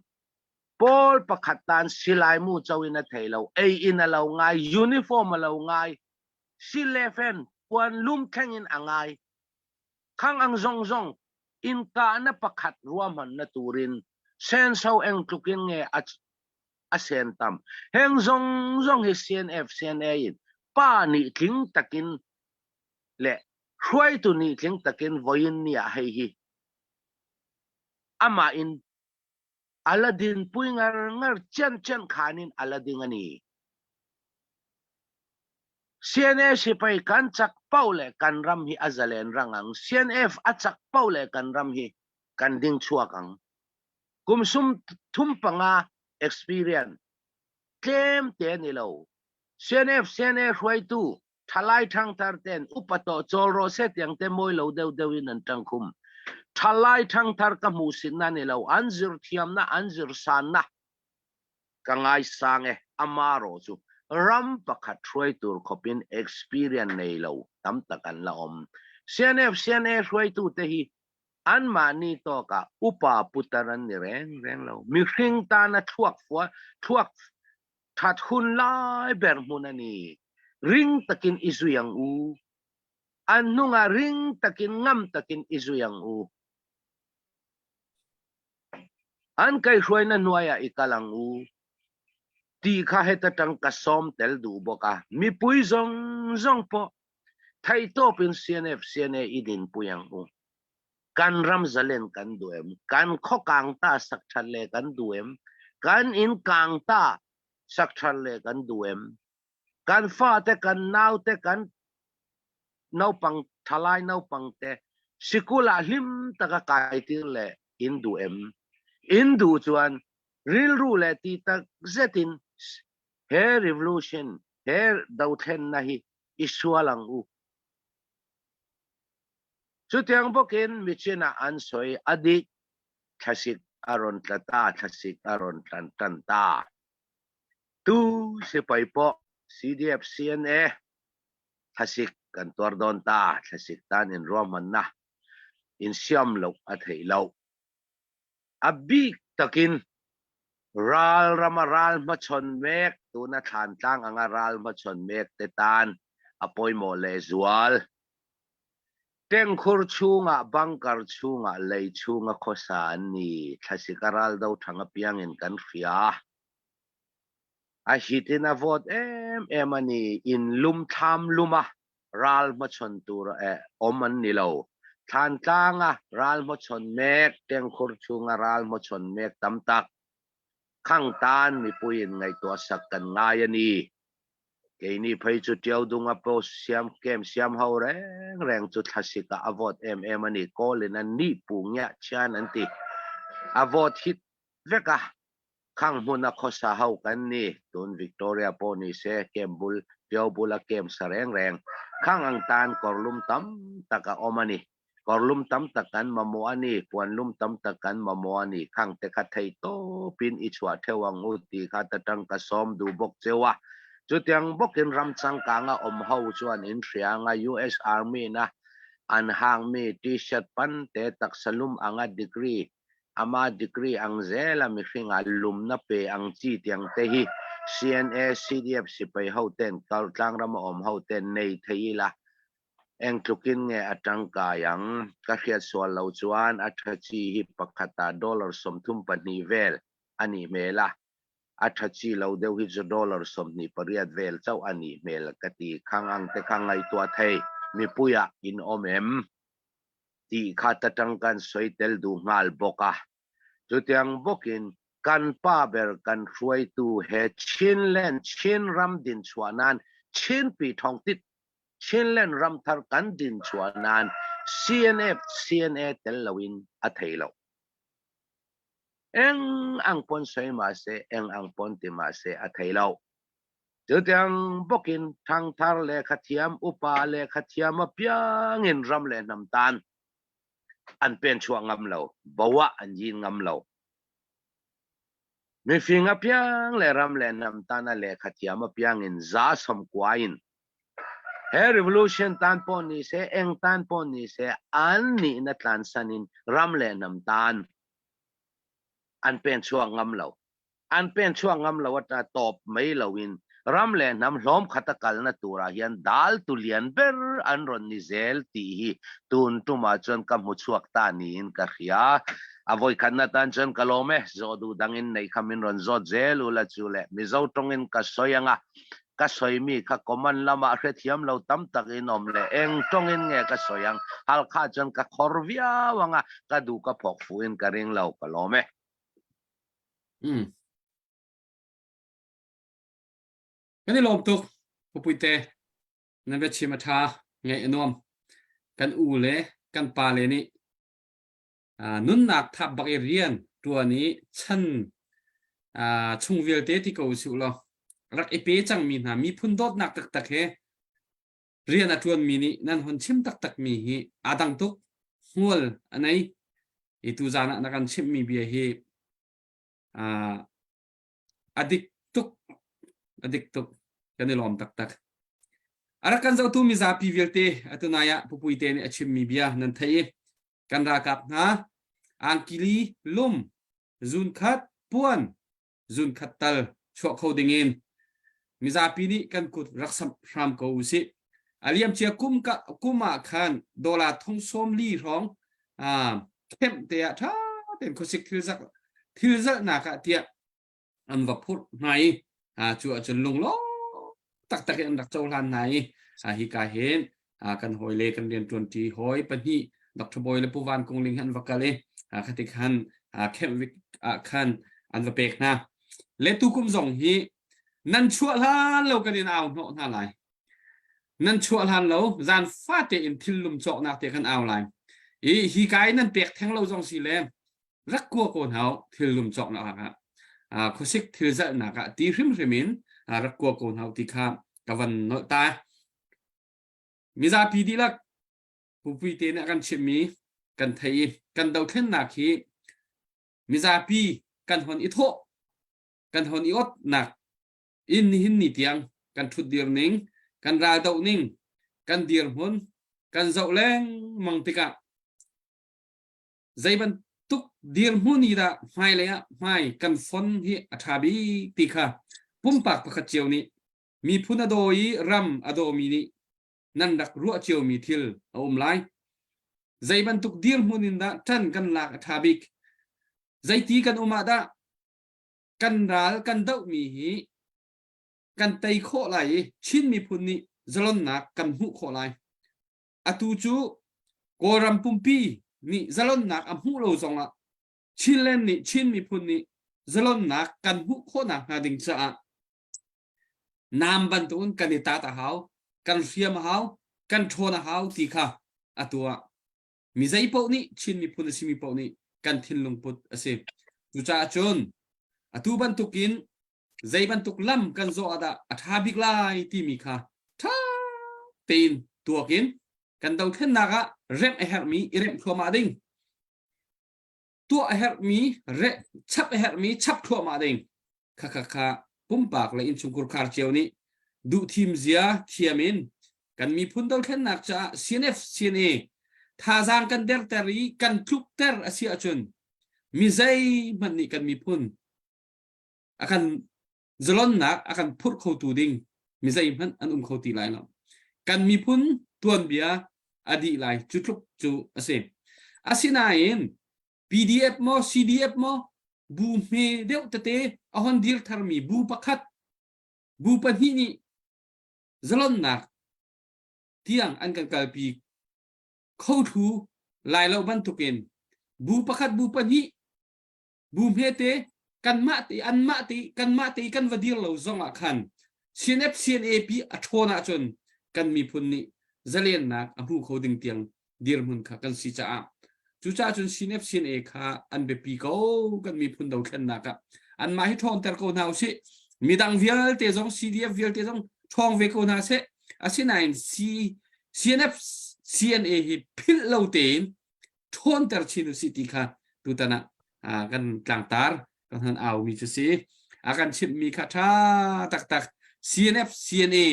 Pawl pakhat tan silai mu cho in a thei lo, ei in a lo ngai, uniform a lo ngai, si le fen, puan lum thleng in a ngai. Khang ang zong zong inkahna pakhat ruahmanna turin senso eng tlukin nge a sen tam. Heng zong zong hi CNF CNA in pa nih tling takin le hruaitu nih tling takin voin ni ah hei hi amah in ala din pui ngar ngar chian chian khan in ala ding ani. CNA sipai kan chak pau le kan ram hi a zalen rang ang. CNF a chak pau le kan ram hi kan ding chuak ang. Kum sum thum panga experience tlem te ni lo. CNF CNA hruaitu thalai thangthar ten upa to chawl ro se tiang te moi lo deuh deuh in an tang khum. Thalai thangthar ka hmu sin na ni lo. An zir thiam na an zir san na Ka ngaisang e, ama rawh chu ram pakhat hruai tur khawpin experience nei lo tam tak an la awm. CNF, CNA hruaitute hi anmahni tawkah upa putar an ni reng reng lo. Mihring tana thluak fua, thluak that hun lai ber hmun a ni. Ring takin i zui ang u. An hnungah ring takin ngam takin i zui ang u. An kaihhruainak hnuai ah i kal ang u ti kha heta ṭang ka sawm tel duh bawk a. Mipui zawng zawng pawh theihtawp in CNF CNA i dinpui ang u. Kan ram zalen kan duh em? Kan khaw kang ta sak ṭhat le kan duh em? Kan inn kang ta sak ṭhat le kan duh em? Kan fate, kan naute, kan naupang thalai naupang te sikul ah hlim taka kaitir le in duh em? In duh chuan rilru le ti tak zetin he revolution he dothlenna hi i sual ang u. Chutiang bawkin michinah an sawi a dik thlasik a rawn tla ta thlasik a rawn tlan tan ta. Tu sipai pawh CDF CNA thlasik kan tuar dawn ta, thlasik tan in ruahmanna in siam loh a theih loh. A bik takin ral rama ral hmachhawn mek, tuna thlantlang anga ral hmachhawn mek te tan a pawimawh lehzual. Tengkhur chhungah, bunker chhungah, lei chhunga khawsa an ni. Thlasik a ral do thang apiangin kan hria. A hit in a vawt em em a ni. In lum thlam lum a ral hmachhawn tur awm an ni lo. Thlantlang a ral hmachhawn mek, tengkhur chhunga ral hmachhawn mek tam tak khang tan mipuiin ngaihtuah sak kan ngai a ni. Keini phei chu Tiaudunga post siam camp siam ho reng reng chu thlasik ah a vawt em em a ni. Kawl in a nih pu ngiah chian an ti. A vawt hit vek a. Khang hmuna khawsa ho kan ni, tun Victoria pawh ni se camp bul, Tiau bula camp sa reng reng. Khang ang tan kawrlum tam tak a awm a ni. Kawrlum tam tak kan mamawh a ni, puanlum tam tak kan mamawh a ni. Khang te kha thei tawpin i chhuah theuh ang u tih kha ta tang ka sawm duh bawk cheu a. Chutiang bawkin ram changkanga awm ho chuan in hria anga US Army na an hangmi T-shirt pan te taksa lum anga degree Ama degree ang zela mihringa lumna pe ang chi tiang te hi CNA, CDF sipai ho ten tlangram a awm ho ten nei thei ila eng tlukin nge a tangkai ang? Ka hriat sual lo chuan a tha chi hi pakhatah dollar 32 vel a nih hmel a, a tha chi lo deuh hi chu dollar 28 vel chauh a nih hmel ka ti. Khang ang te kha ngaihtuah thei mipuiah in awm em? tih kha ta tang kan sawi tel duh nghal bawk a. Chutiang bawkin kan pa ber kan hruaitu he Chinland Chin ram din chhuah nan Chinpi thawng tit Chinland ram thar kan din chhuah nan CNF CNA tel loin a thei lo. Eng ang pawn sawi mah se eng ang pawn ti mah se a thei lo. Chutiang bawkin thangthar lehkhathiam, upa lehkhathiam apiangin ram leh hnam tan an pen chhuah ngam lo, bo ah an yin ngam lo. Mifing apiang leh ram leh hnam tana lehkhathiam apiangin 90% in he revolution tan pawh ni se, eng tan pawh ni se, an nihna tlansan in ram leh hnam tan an pen chhuak ngam lo. An pen chhuak ngam lo ata tawp mai loin Ram le hnam hlawm khata kalna turah hian dal tu lian ber an rawn ni zel tih hi tun tumah chuan ka hmu chhuak ta niin ka hria. A vawikhatna tan chuan ka lawm e, zawh duh dangin neih kha min rawn zawt zel ula chu le Mizo tawngin ka sawi anga ka sawi mi kha common lamah hrethiam lo tam tak in awm leh eng tawngin nge ka sawi ang Halkha chuan ka khawr viau anga ka duh ka phawk fuhin ka ring lo ka lawm e. Um. Kan i lawm tuk Pupuite na biachim a ṭha ngaih a nuam kan u le kan pa le nih nunnak thap bak i rian ṭuan i chan chung vialte ti ko usih law rak i pe cangmi hna miphun dawtnak taktak he rian a ṭuanmi nih nan hon chim taktakmi hi aa dang tuk hmual a nei i tuzaan ah na kan chimhmi bia hi a dik tuk a dik tuk kan i lawm taktak a rak kan zohtu mizapi vialte atu nai ah pupui te nih a chimmi bia nan thei i kan ralkap hna angkili lum zun khat puan zun khat tal chuah kho dingin mizapi nih kan kut rak samh hram ko usih a liamcia kum ka kum ah khan dollar thong sawm li hrawng kemh te ah ṭha tein khuasik thil zak thil zalhnak ah tiah an va phurh hna i cu ahcun lunglawm taktak in an rak cohlan hna i hika hin kan hawile kan rianṭuanṭi hawi pahnih Dr. Bawi le Pu Van Kung Ling an va kal i khati khan Kemh ah khan an va pek hna. Le tukum zong hi nan chuah hlan lo kan in au hnawh hna lai. Nan chuah hlan lo zan fate in thil lum cawknak te kan au lai. I hi kai nan pek theng lo zong si le rak kua ko hna thil lum cawknak ah khuasik thil zalhnak ah ti hrimhrim in rak kua ko hna ti kha ka van nolh ta. Mizapi dihlak pupui te nih a kan chimhmi kan thei i kan dothlennak hi mizapi kan hon i thawh kan hon i otnak in nihin ni tiang kan ṭhutdir ning kan raldoh ning kan dirhmun kan zoh lengmang tikah zei bantuk dirhmun i dah hmailei ah hmai kan fon hi a ṭha bik ti kha pumpak pakhat cio nih miphun a daw i ram a dawmi nih nan rak ruah ciomi thil a um lai. Zei bantuk dirhmun in dah ṭan kan lak a ṭha bik? Zeiti kan um ah dah kan ral kan dohmi hi kan tei khawh lai i Chin miphun nih zalonnak kan hmuh khawh lai. Atu cu Kawlram pumpi nih zalonnak a hmuh lo zongah Chinland nih Chin miphun nih zalonnak kan hmuh khawhnak hnga ding caah Nam bantukin kan i tat a hau, kan hriam a hau, kan ṭhawn a hau ti kha atu ah mi zei paoh nih Chin miphun a simi paoh nih kan thinlung put a si. Cucaah cun atu bantukin zei bantuk lam kan zawh ah dah a ṭha bik lai timi kha ṭha tein tuak in kan dothlennak ah remh a herhmi i remh thluahmah ding. Tuah a herhmi re chap a herhmi chap thluahmah ding. Kha kha pumpak le innchungkhur khar cio nih duhthim zia thiam in kan miphun dothlennak caah CNF CNA thazaang kan derter i kan tlukter a si ahcun mi zeihmanh nih kan miphun a kan zalonnak a kan phurh khotu ding mi zeihmanh an um kho ti lai lo. Kan miphun tuanbia a dih lai cu tluk cu a si. Asinain PDF maw CDF maw bu hme deuh tete a hon dir tharmi bu pakhat bu pahnih nih zalonnak tiang an kan kalpi kho thlu lai lo bantukin bu pakhat bu pahnih bu hmete kanmah te anmah te kanmah te kan va dir lo zong ah khan CNF CNAP a ṭhawn ahcun kan miphun nih zalennak a hmu kho ding tiang dirhmun kha kan si caah cucaah cun CNF CNA kha an biapi ko kan miphun dothlennak ah anmah hi ṭhawnter ko hna usih midang vialte zong CDF vialte zong ṭhawng ve ko hna seh asinain C CNF CNA hi philh lo tein ṭhawnter chin usih ti kha tutan ah kan tlangtar kan han aumi cu si a kan chimhmi kha ṭha taktak CNF CNA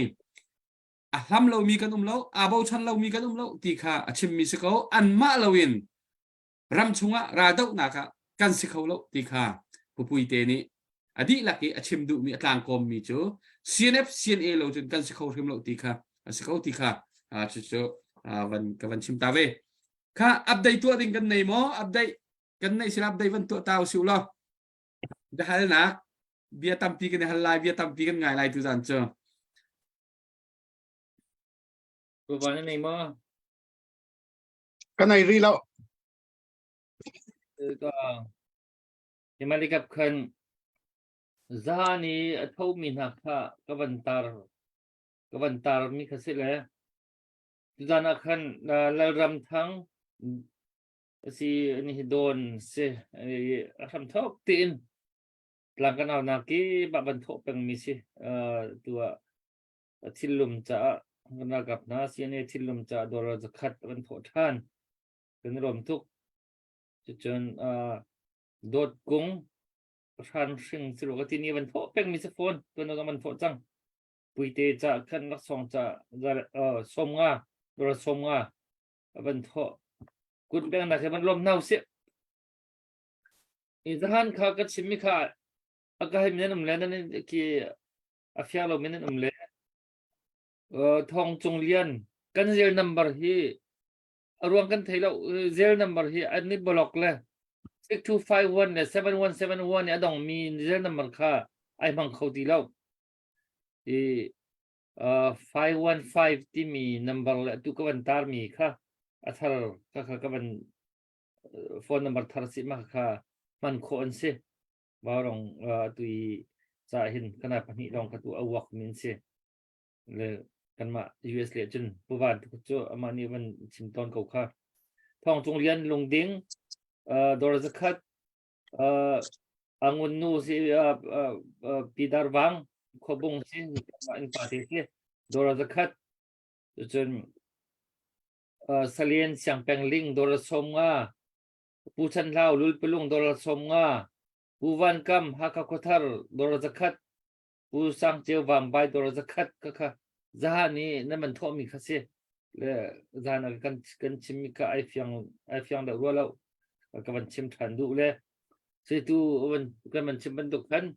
a hlam lomi kan um lo aa bochan lomi kan um lo ti kha a chimmi si ko anmah loin ram chungah raldohnak ah kan si kho lo ti kha pupui te nih A dihlak i a chim duhmi a tlangkawmmi cu CNF CNA lo cun kan si kho hrim lo ti kha a si kho ti kha cucu van ka van chim ta ve. Kha update tuah ding kan nei maw? Update kan neih sin update van tuah ta usih law. Biahalnak bia tampi kan i hal lai, bia tampi kan ngai lai tu zan cu. Tuvan na nei maw? Ka nei rih lo. Ka Himalikap khan zahan i a thomi hna kha ka van tar ka van tarmi kha si le tuzan ah khan Lalram Thang si ni hi dawn si a hram thok tiin tlang kan au nak ki ba van thawh pengmi si tu ah thillum caah kan ralkap hna CNA thillum caah dollar zakhat van thawh ṭhan kan rom tuk cucun dawt kung hran hring silu ka ti ni van thawh pengmi si fawn tuan zong van thawh cang puite ca khan laksawng ca som nga dollar som nga van thawh kut peng nak he van lom nau si i zahan kha ka chimmi kha a ka hei men um le nan ki a fiang lo men an um le Thong Cung Lian kan zel number hi a ruang kan thei lo zel number hi an ni block le 6251 le 7171 a dong mi zel number kha ai hmang kho ti lo i 515 timi number le tu ka van tar mi kha a thar ka kha ka van phone number thar si ma kha hman khawh an si Vaurong atu i ca hin kana pahnih lawng ka tu a uak min si. Le kanmah US le cun puvan tu cu amah nih van chim tawn ko kha. Thong Cung Lian Lungding dawr zakhat angun nu si Pidar Wang khuabung si in pa te si dawr zakhat cun Salian Siangpeng Ling dawr som nga Pu Chan Hlau Lulpalung dollar 50, Pu Van Kam Hakha Khuathar dollar 100, Pu Sang Ceu Vangbai dollar 100 ka kha zahan i na man thawhmi kha si le zan ah kan kan chimmi kha ai fiang ai fiang deuh rua lo ka van chim ṭhan duh le tu van kan van chim bantuk khan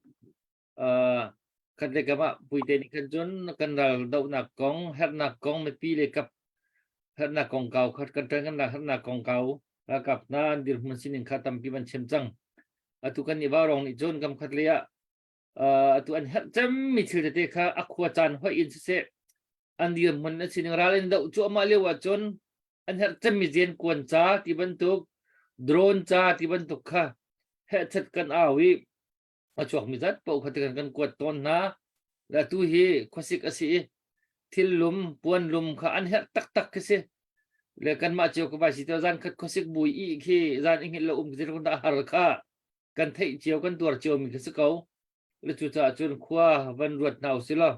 khat le kam ah puite nih khan cun kan ral dohnak kong herhnak kong mipi le kap herhnak kongkau khat kan ṭan kan herhnak kongkau ralkap hna an dirhmun sining kha tampi van chim cang atu kan i vaurong nih cun kam khat le ah atu an herh cemmi thil tete kha a khua caan hoih in siseh an dirhmun an sining ral in doh cuahmah lio ah cun an herh cemmi zen kuan ca ti bantuk drone ca ti bantuk kha hehchet kan au i a chuakmi zat paoh kha tikan kan kuat tawn hna. Le atu hi khuasik a si i thil lum, puan lum kha an herh taktak khi si. Le kanmah cio ka vai si to zan khat khuasik bui i khi zan i hngilh lo um khi dah har kha kan theih cio kan tuar cio mi khi si ko. Le cucaah cun khua van ruat hna usih law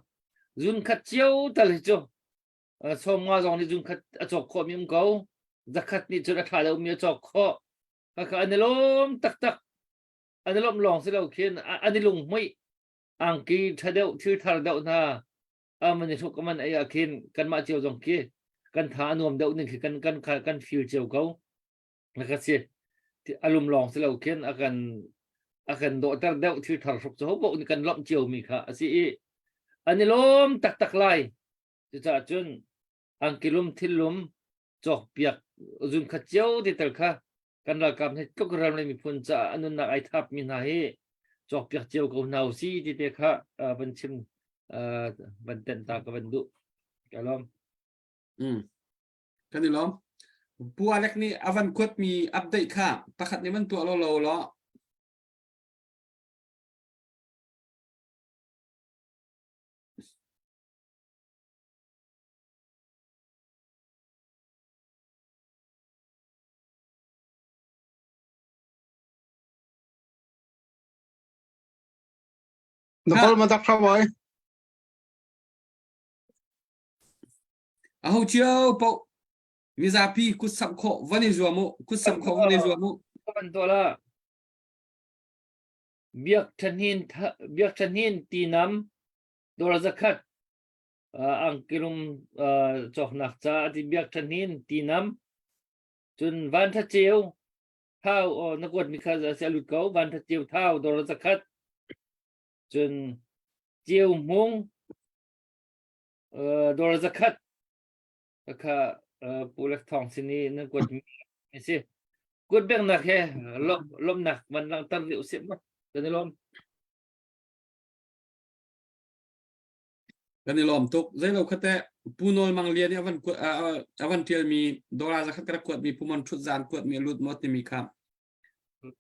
zun khat cio tal hi cu sawm nga zong nih zun khat a cawk khawh mi um ko. Zakhat nih cun a ṭha deuhmi a cawk khawh. Khakha an i lawm taktak. An i lawmh lawng si lo khin an i lunghmuih angki ṭha deuh thil thar deuh hna man i hruk man ei ah khin kanmah cio zong khi kan tha a nuam deuh ning khi kan kan kan feel cio ko ka si a lum lawng si lo khin a kan a kan dawhter deuh thil thar hruk cu ho nih kan lawmh cio mi kha a si i an i lawm taktak lai cucaah cun angki lum thil lum cawkpiak zun khat cio te tel kha kan ralkap hi tluk ram le miphun caah a nunnak ai thap mi hna hi cawkpiak cio ko hna usi ti te kha van chim van tenh ta ka van duh ka lawm mm kan i lawm Pu Alec nih a van kuat mi update kha pakhat nih van tuah lo lo lo Na kawl ma dak hrawai. A ho cio po mizapi kut samh khawh van i zuam u kut samh khawh van i zuam u Van tuah la. Biak thanin biak thanin tinam dor zakhat angkirum cawknak ca ati biak thanin tinam Cun van ṭha ceu thau aw na kuatmi kha a lut ko van ṭha ceu thau dor zakhat. Cun Ceu Hmung dollar 100 kha Pu Lek Thawng sin i nan kuat mi a si. Kuat beknak he lawmhnak van langhter rih usih mu. Kan i lawm. Kan i lawm tuk. Zeilo khate Pu Nawl Mang Lian nih avan avan tial mi dollar zakhat ka rak kuat mi Pu Mon Thut Zan kuat mi lut mo timi kha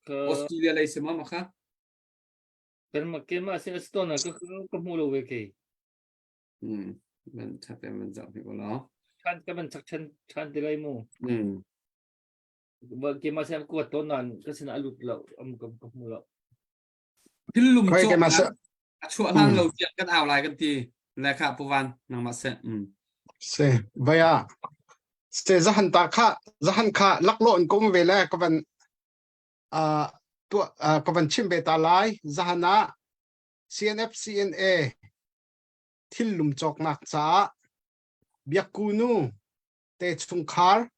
Australia lei si ma ma kha? Kan ma ke ma sin astona ka ka hmu lo ve ke. Man that man zau hi lo. Than ka man chak chan than te lai mu. Ba ke ma sem kuat to nan ka sin alut lo am ka ka hmu lo. Thil lum cawk a chuah hlan lo tiang kan au lai kan ti le kha puvan nangmah se. Se vaya se zahan ta kha zahan kha laklawh in kum ve le ka van tu ka van chim ve ta lai zahan ah CNF CNA thil lum cawknak caah biakku nu te chungkhar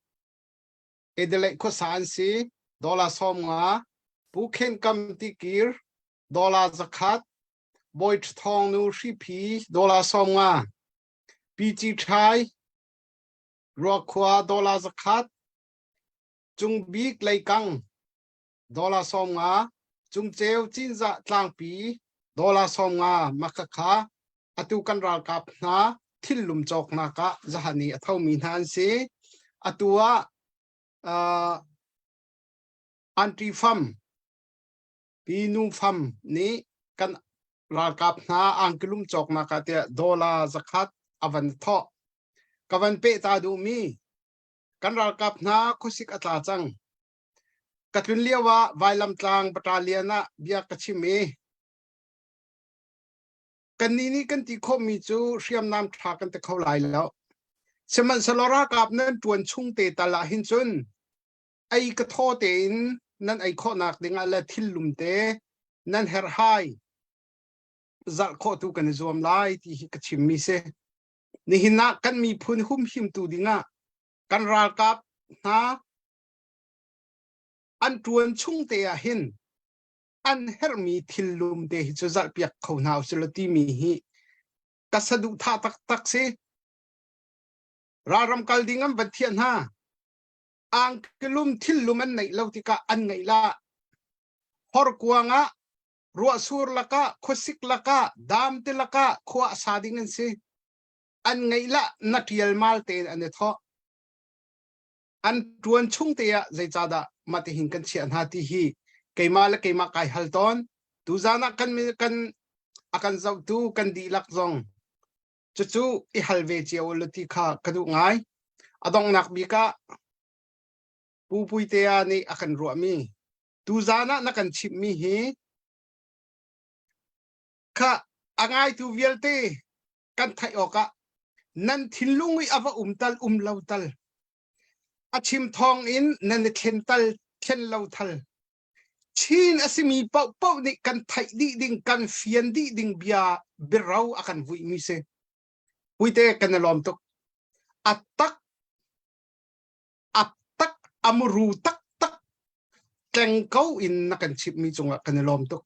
Adelaide khuasa an si dollar 50 Pu Khen Kam Tikir dollar 100 Bawi Thawng Nu Hriphi dollar 50 PG Thai Ruakhua dollar 100 Cung Bik Leikang dollar 50 Cungceu Cinzah Tlangpi dollar 50 Makhakha atu kan ralkap hna thillum cawknak ah zahan i a thomi hna an si. Atu ah uh, anti fam pi nu fam nih kan ralkap hna angkilum cawknak ah tiah dollar 100 a van thawh. Ka van peh ta duhmi kan ralkap hna khuasik a tla cang. Ka tlun lio ah Vailamtlang battalion ah bia ka chim i Kannih nih kan ti khawhmi cu hriamnam ṭha kan ti kho lai lo. Sihmanhsehlaw ralkap nan ṭuan chung te tal ah hin cun ei ka thaw tein nan ei khawhnak dingah le thil lum te nan herhhai zalh khawh tu kan i zuam lai ti hi ka chimmi si. Nihin ah kan miphun humhimtu dingah kan ralkap hna an ṭuan chung te ah hin an herhmi thil lum te hi cu zalhpiak kho hna usih timi hi ka saduhthah taktak si. Ralram kal ding an van thiah hna. Angkelum thil lum an neih lo tikah an ngeih la. Horkuang ah ruahsur lakah khuasik lakah dam te lakah khua a sa ding an si. An ngeih la na tial mal tein an i thawh. An ṭuan chung te ah zeicahdah mah tihin kan chiah hna ti hi keimah le keimah kai hal tawn. Tuzan ah kan kan a kan zohtu kan dihlak zong cucu i hal ve cio u ti kha ka duh ngai. A donghnak bik ah Pu Puitea nih a kan ruahmi tuzan ah na kan chimhmi hi kha a ngaitu vialte kan theih awkah nan thinlung i a va um tal um lo tal a chim thawng in nan i thlen tal thlen lo thal Chin a simi paohpaoh nih kan theih dih ding kan fian dih ding bia biaro a kan vuihmi si puite kan i lawm tuk a tak a tak a muru tak tak tleng ko in na kan chimhmi cungah kan i lawm tuk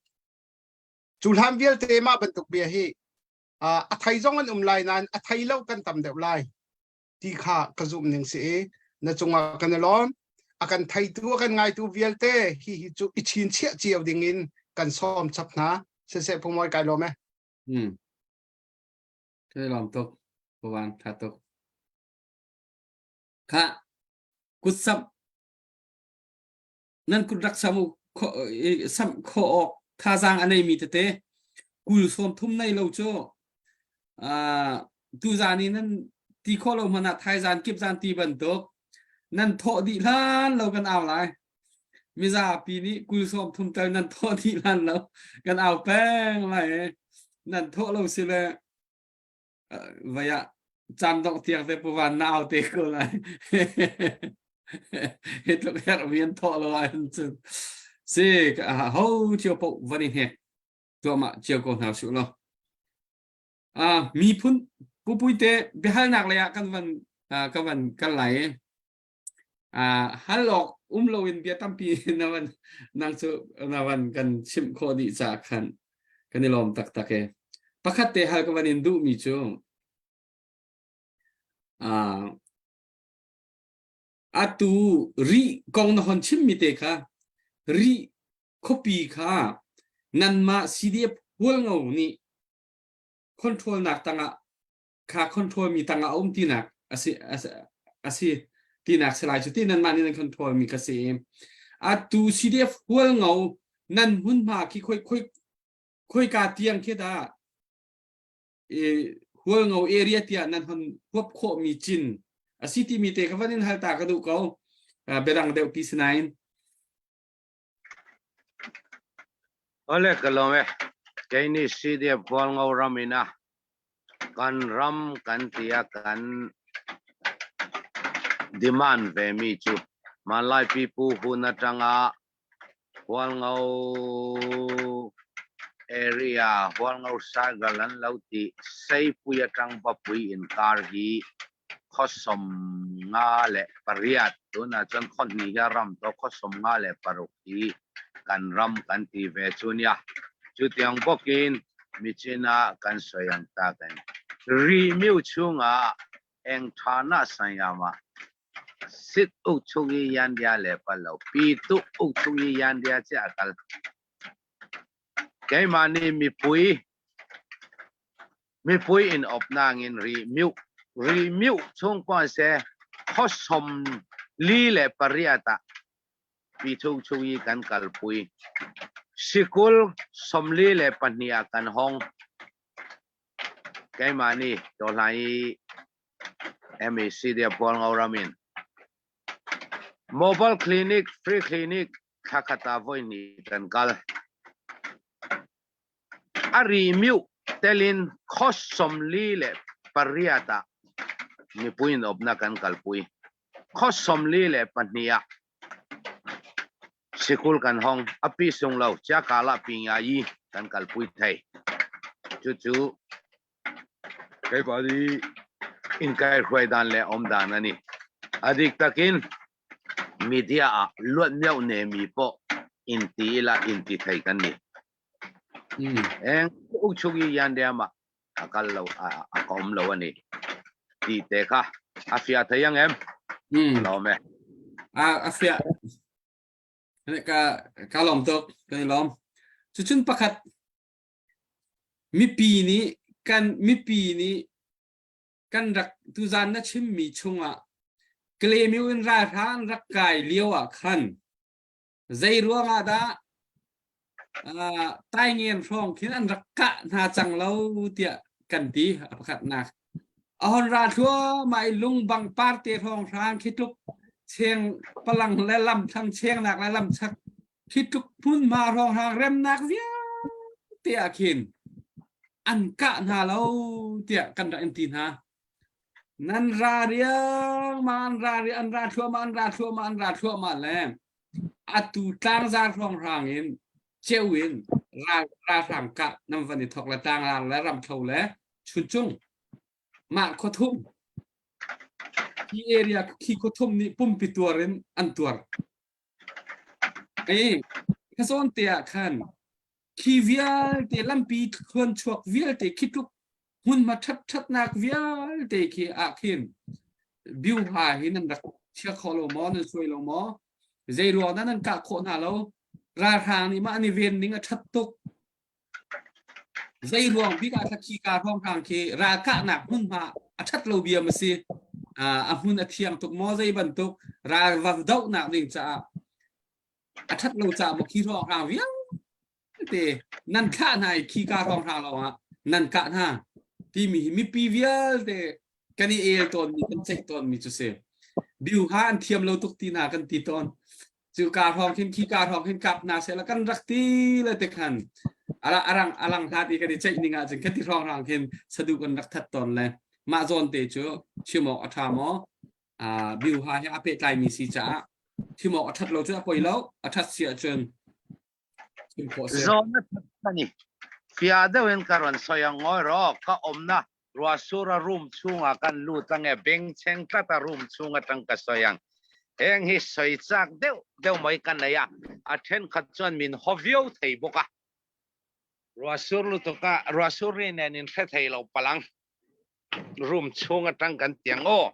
cu hlan vialte mah bantuk bia hi a thei zong an um lai nain a thei lo kan tam deuh lai ti kha ka zumh ning si i na cungah kan i lawm a kan theitu a kan ngaitu vialte hi hi cu i chinchiah cio ding in kan sawm chap hna siseh phungmawi kai lawm e Kai lawm tuk pawan tha tuk kha kut samh nan kut rak sam samh khawh awk thazaang a neimi tete kul sawm thum nei lo cu tuzan i nan ti khawh lo hmanh ah thaizan kipzan ti bantuk nan thawh dih hlan lo kan au lai mizapi nih kul sawm thum tal nan thawh dih hlan lo kan au peng lai nan thawh lo si le vai ah caan dongh tiang te puvan na au te ko lai hi tluk herh mi an thawh lo ahcun cun si ho cio po van i hnek tuahmah cio ko hna su lo miphun pupui te biahalnak lei ah kan van ka van kal lai hal awk um loin bia tampi na van nang cu na van kan chimh khawh dih caah khan. Kan i lawm taktak e. Pakhat te hal ka van in duhmi cu uh, atu ri kong na hon chimmi te kha ri khuapi kha nanmah CDF Hualngo nih control nak tangah kha control mi tangah a um tinak asi asi tinak si lai cu ti nanmah nih nan control mi kha si atu CDF Hualngo nan hmunhma khi khoi khoi khoika tiang khi dah Hualngo area tiah nan hon huap khawh mi cin asi timi te ka van in hal ta ka duh ko biadang deuh pi sinain Ole ka lawm e. Kei nih CDF Hualngo ram in a kan ram kan ti a kan demand ve mi cu Malai pipu hun atanga Hualngo area Hualngo Sagal an lo ti Seipui atang Bapui inkar hi khaw 58 tunah chuan khaw hnih hi a ram tawh khaw 56 hi kan ram kan ti ve chu nia chutiang bawkin michina kan sawi ang tak in ri miu chungah eng thana sayama sit uk chung i yan dia le pa lo pi tu uk chung i yan dia che akal keimah nih mipui Mipui in awpnak in ri miuh ri miuh chung pawh seh khaw 48 ah Pyithung chung i kan kalpui. Sikul 42 ah kan hong. Keimah nih Tawhlan i MEC dia Bualngo ram in Mobile clinic, free clinic thla khat ah voi hnih kan kal. A ri miuh telin khaw 48 ah mipui in awpnak kan kalpui. Khaw 42 ah sikul kan hong. A pi sung lo Chiakala Pingayi kan kalpui thei. Cucu keipah in kai hruai dan le om dan ani. A dik takin media ah luat mioh ne mi pawh in ti ila in ti thei kan ni. Eng uk chung i yan dema a kal lo a a kom lo ani ti te kha a fia thei ang em lo me A a fia ka ka lom tuk kan i lom cucun pakhat mipi nih kan mipi nih kan rak tuzan na chimmi chungah Kalemiu in ralhrang rak kai lio ah khan zei ruangah dah Taingen hrawng khin an rak kah hna cang lo tiah kan ti a pakhatnak a hon ra thluahmah i lungbang parte hrawng hrang khi tluk cheng palang le lam thlang chengnak le lam chak khi tluk hmunhma hrawng hrang remnak vialte ah khin an kah hna lo tiah kan rak in ti hna nan ra riangmang an ra ri an ra thluahmah an ra thluahmah an ra thluahmah le atu tlangzar hrawnghrang in ceu in ralhrang kah nan van i thok le tlanglang le ramthlo le chuncung mah khuathum khi area khi khuathum nih pumpi tuar in an tuar Ei, ka zawn te ah khan khi vialte lampi thluan chuak vialte khi tluk hmunhma ṭhat-ṭhatnak vialte khi ah khin biuha hi nan rak chia kho lo maw, nan suai lo maw? Zei ruang dah nan kah khawh hna lo? Ralhrang nih mah an i ven ning a ṭhat tuk. Zei ruang bik ah khi ka hrawnghrang khi ralkahnak hmunhma a ṭhat lo bia ma si? A hmun a thiang tuk maw zei bantuk ral va dohnak ding caah a ṭhat lo caah maw khi hrawnghrang vialte nan thlah hna i khi ka hrawnghrang lawngah nan kah hna timi hi mipi vialte kan i el tawnmi kan ceih tawnmi cu si. Biuha an thiam lo tuk ti hna kan ti tawn. Cu ka hrawng khin khi ka hrawng khin kap hna seh la kan rak ti le te khan ala arang alang hlat i kan i ceih ning ah cun khati hrawng hrang khin sadu kan rak that tawn le mah zawn te cu chim awk a ṭha maw biuha he a pehtlai mi si caah chim awk a ṭhat lo cu a poi lo a ṭhat si ahcun chim khawh si. Zawn a ṭhat ni fia deuh in ka ron soi ang ngoi ro ka omna ruahsur a room chungah kan lut ange bengcheng tlat a room chung atang ka sawi ang heng hi sawi chak deuh deuh mai ka nei a a thenkhat chuan min haw viau thei bawk a. Ruahsur lutuk ah ruahsur ri nen in hre thei lo palang. Room chung atang kan tiang aw.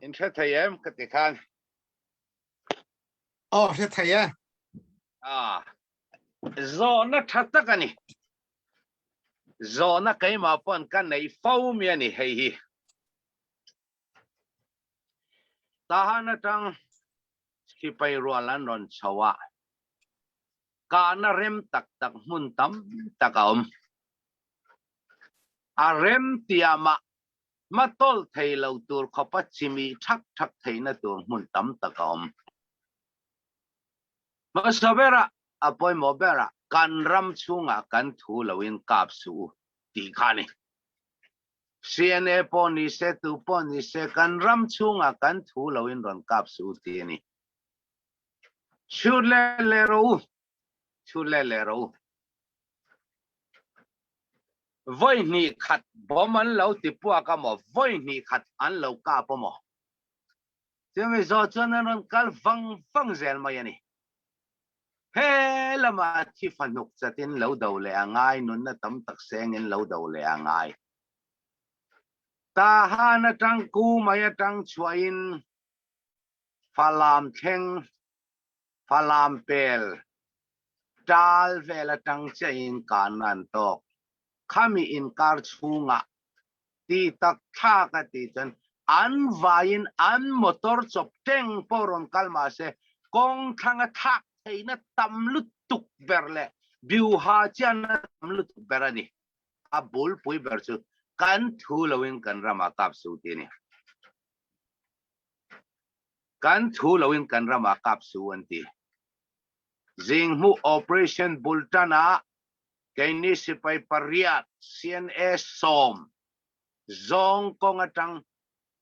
In hre thei em ka ti khan. Aw hre thei e. Ah. Zawhna tha tak ani. Zawhna keimah pawn ka nei fo mi ani hei hi. Tahan atang sipai rual an rawn chho a, kahna rem tak tak hmun tam tak a awm. A rem tia mah hma tawlh thei lo tur khawpa chimih thak thak theihna tur hmun tam tak a awm. Hmasa berah, a pawimawh berah kan ram chhungah kan thu loin kap suh u tih kha a ni. CNA pawh ni se, tu pawh ni se, kan ram chhungah kan thu loin rawn kap suh u ti a ni. Chhut le le rawh u, chhut le le rawh u. Vawi hnih khat bomb an lo ti puak a maw, vawi hnih khat an lo kap a maw? Chumi zawh chuan an rawn kal vang vang zel mai a ni. He lama thi fahnuk chatin lo do leh a ngai, nunna tam tak sengin lo do leh a ngai. Tahan atang ku mai atang chhuahin Falam thleng, Falam pel, tal vel atang chiahin kan an tawk. Khami inkar chhungah ti tak thlak a tih chuan an vaiin an motor chawp teng pawh rawn kal mah se kawng thlanga thlak theihna tam lutuk ber leh biuha chianna tam lutuk ber a ni. A bulpui ber chu kan thu loin kan ramah kap su ti a ni. Kan thu loin kan ramah kap su an ti. Zinghmuh Operation bultan-ah Keini sipai pariat CNA sawm zawng kawng atang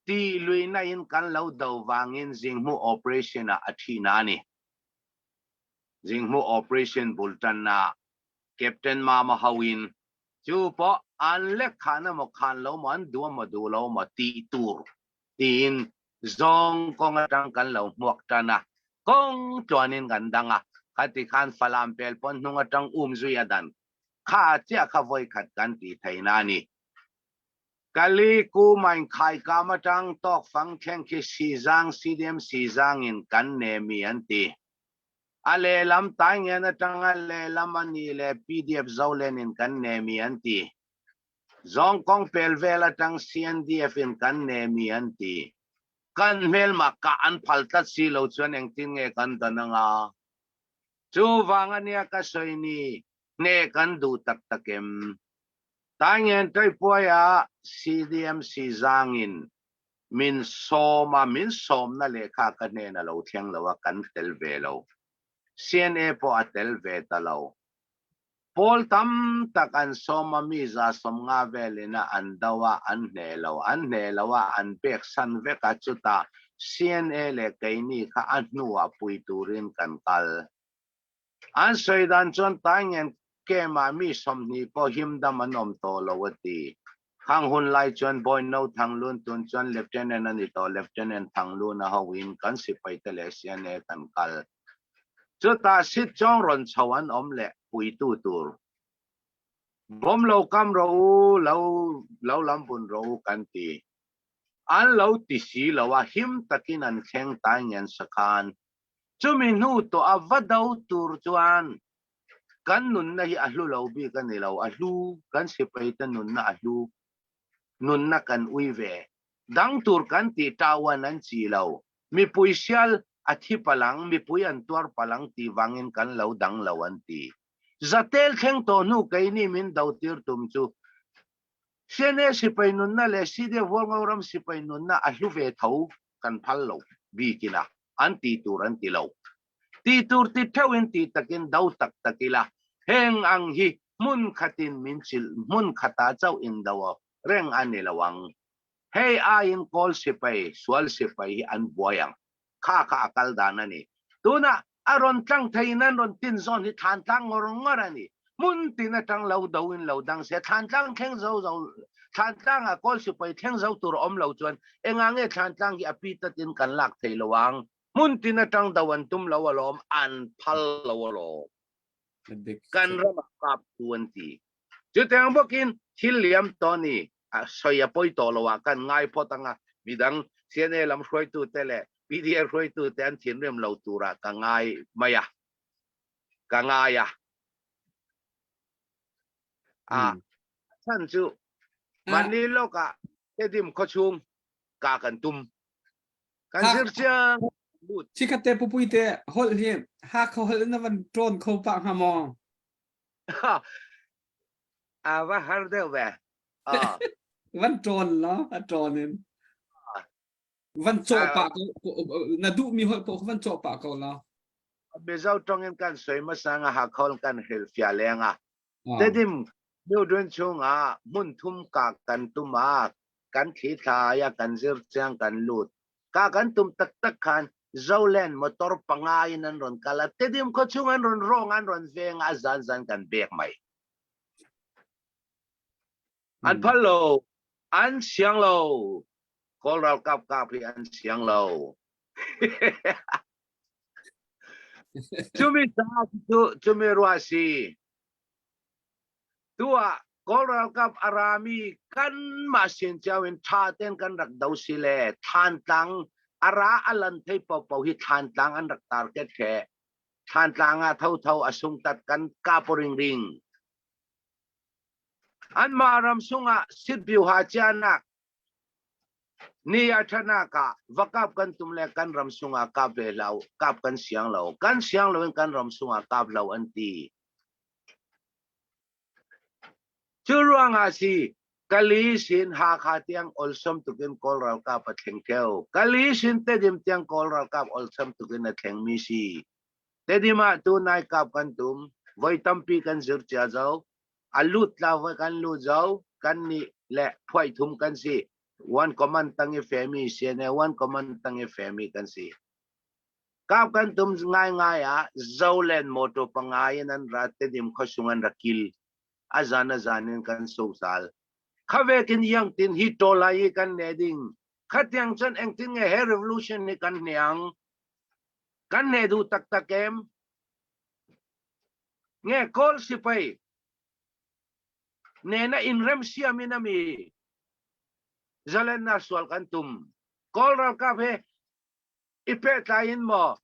tih luihna in kan lo do vangin Zinghmuh operation ah a thi na a ni. Zinghmuh operation bul tanna Captain Mama ho in chu pawh an lek khan emaw khan lo maw an duh emaw duh lo maw tih tur tiin zawng kawng atang kan lo hmuak tan a, kawng tluanin kan dang a, khati khan Falam pel pawn hnung atang um zui a dan kha chiah kha vawi khat kan tih theihna a ni. Kali ku main khai kam atang tawk fang thleng khi Sizang CDM Sizang in kan ne mi an ti. A lehlam Taingen atang a lehlam a ni leh PDF Zolen in kan ne mi an ti. Zawngkawng pel vel atang CNDF in kan ne mi an ti. Kan hmelma kah an phal tlat si lo chuan engtin nge kan dan anga? Chuvang ania ka sawi ni, hne kan duh tak tak em? Taingen Taipuaia CDMC zangin min sawm a, min sawmna lehkha ka hnen a lo thleng lo a, kan tel ve lo. CNA pawh a tel ve ta lo. Pawl tam tak an sawm a, mi 150 velin a an do a, an hneh lo. An hneh lo a, an pek san vek a, chutah CNA leh keini kha a hnuah pui turin kan kal. An sawi dan chuan Taingen camp-ah mi 20 pawh himdam an awm tawh lo a ti. Khang hun lai chuan Bawino Thanglun tun chuan Lieutenant a ni tawh, Lieutenant Thanglun a hoin kan sipaite leh CNA kan kal. Chutah sitchawng rawn chho an awm leh puitu tur. Bawm lo kam rawh u, lo lo lam bun rawh u kan ti. An lo ti si lo a, him takin an thleng tai ngen sakhan. Chumi hnu tawh a va do tur chuan kan nunna hi a hlu lo bik a ni lo, a hlu, kan sipaite nunna a hlu, nunna kan ui ve. Dang tur kan tih tauan an chi lo. Mipui sial a thi palang, mipui an tuar palang tih vangin kan lo dang lo an ti. Zatel thleng tawh hnu keini min do tir tum chu CNA sipai nunna leh CDF Hualngo ram sipai nunna a hlu ve tho kan phal lo bikin a an ti tur an ti lo. Ti tur ti theuhin ti takin do tak tak ila heng ang hi hmun khatin min chilh hmun khatah chauh in do reng a ni lo ang. Hei aiin kawl sipai, sual sipai hi an buai ang. Kha kha a kal dan a ni. Tunah a rawn tlang theiin an rawn tin zawn hi thlan tlang ngawr ngawr a ni. Hmun tin atang lo do in lo dang se thlan tlang thleng zo zo thlan tlangah kawl sipai thleng zo tur a awm lo chuan engah nge thlan tlang hi a pi tatin kan lak thei lo ang. Hmun tin atang do an tum lo alawm, an phal lo alawm. Kan ram ah kap tu an ti. Cu tiang bawkin thil liam to ni a soi a poi to lo ah kan ngai phot anga midang CNA lam hruaitu te le PDF hruaitu te an thinrim lo tur ah ka ngai mai a. Ka ngai a. A chan cu mani lok ah tedim khuachung ka kan tum. Kan zir chiang lut. Chikhat te pupui te holh hi Hakha holh na van ṭawn kho pah hnga maw? A va har deuh ve. Van ṭawn lo, a ṭawn in. Van cawh pah ko, na duhmi holh paoh van cawh pah ko la. Mizo ṭong in kan soi hmasa nga Hakha holh kan hrilhfiah leng ah. Tedim New chung ah hmun thum ka kan tum ah kan thli thlai ah kan zir chiang kan lut. Ka kan tum taktak khan Zoland motor panga in an ron kal a Tedim khuachung chung an ron rong an ron veng a zan zan kan bek mai. An phal lo, an siang lo. Kawl ralkap kap hi an siang lo. Cumi cu cumi rua si. Tu ah Kawl ralkap a rami kanmah sin cio in ṭha tein kan rak do si le Thlantlang a ra a lan thei paohpaoh hi Thlantlang an rak target he Thlantlang ah thotho a sungtat kan kap ringring. Anmah ram sungah sitbiuha cianak ni a ṭhanak ah va kap kan tum le kan ram sungah kap ve hlah kap kan siang lo. Kan siang lo in kan ram sungah kap lo an ti. Cu ruangah si Kali sin Hakha tiang olsam tukin Kawl ralkap a thleng theo. Kali sin Tedim tiang Kawl ralkap olsam tukin a thlengmi si. Tedim ah tu nai kap kan tum, voi tampi kan zir cia zo. A lut tla voi kan lut zo, kan nih le phuai thum kan si. One command tang i femi CNA one command tang i femi kan si. Kap kan tum ngaingai ah Zoland motor panga in an ra Tedim khuasung an ra kil. A zan a zan in kan sosal. Khavekin yang tin hi tolai i kan ne ding. Khatiang cun engtin nge he revolution ni kan hniang. Kan ne du taktak em. Nge kawl sipai ne na in rem siam in ami zalen na sual kan tum. Kawl ralkap he i pehtlai in maw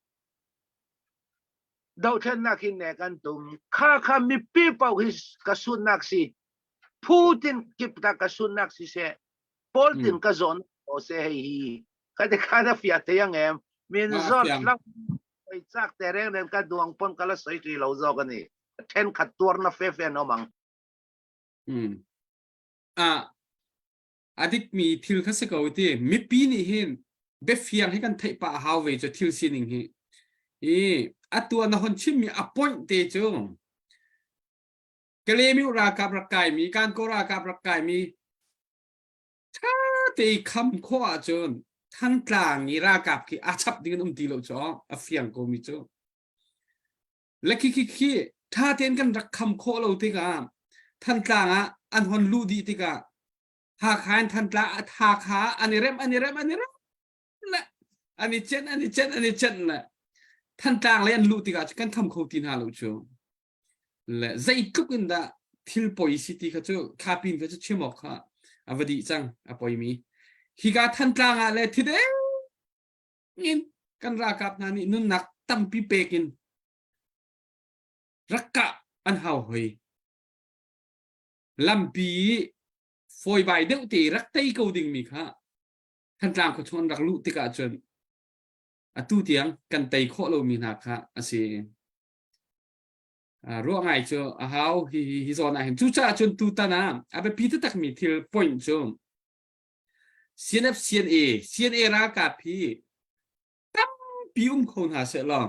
dothlennak in ne kan tum kha kha mipi paoh hi ka sunnak si phu tin kip ta ka sunnak si se pawl tin ka zawn o se hei hi ka te kha na fia te yang em min zon lang oi chak te reng ren ka duang pon kala soi ti lo zo ka ni then khat tuar na fe fe no mang A a dikmi thil kha si ko ti mipi nih hin biafiang hi kan theih pah a hau ve cu thil sining hi i atu na hon chimmi a point te cu Kalemi ralkap rak kaimi Kankaw ralkap rak kaimi tha te kham khawh ahcun Thantlang i ralkap khi a chap ding in um ti lo cu a fiang ko mi cu Le khi khi khi ṭha tein kan rak kham khawh lo tikah Thantlang ah an hon luh dih tikah Hakha in Thantlang Hakha an i remh an i remh an i remh le an i cenh an i cenh an i cenh le Thantlang lei an luh tikah kan kham kho ti hna lo cu. Le zeitluk in dah thil poi si ti kha cu khapin kha cu chim awk kha a va dih cang a poimi. Hika Thantlang ah le thideng in kan ralkap hna nih nunnak tampi pek in rak kah an hau hoi. Lampi fawibai deuh te rak tei ko dingmi kha Thantlang khuachung an rak luh tikah cun atu tiang kan tei khawh lomi hna kha a si. Ruah ngai cu a hau hi hi hi zawn ah hin cucaah cun tutan ah a biapi taktakmi thil point cu CNF CNA CNA ralkap hi tampi um kho hna seh law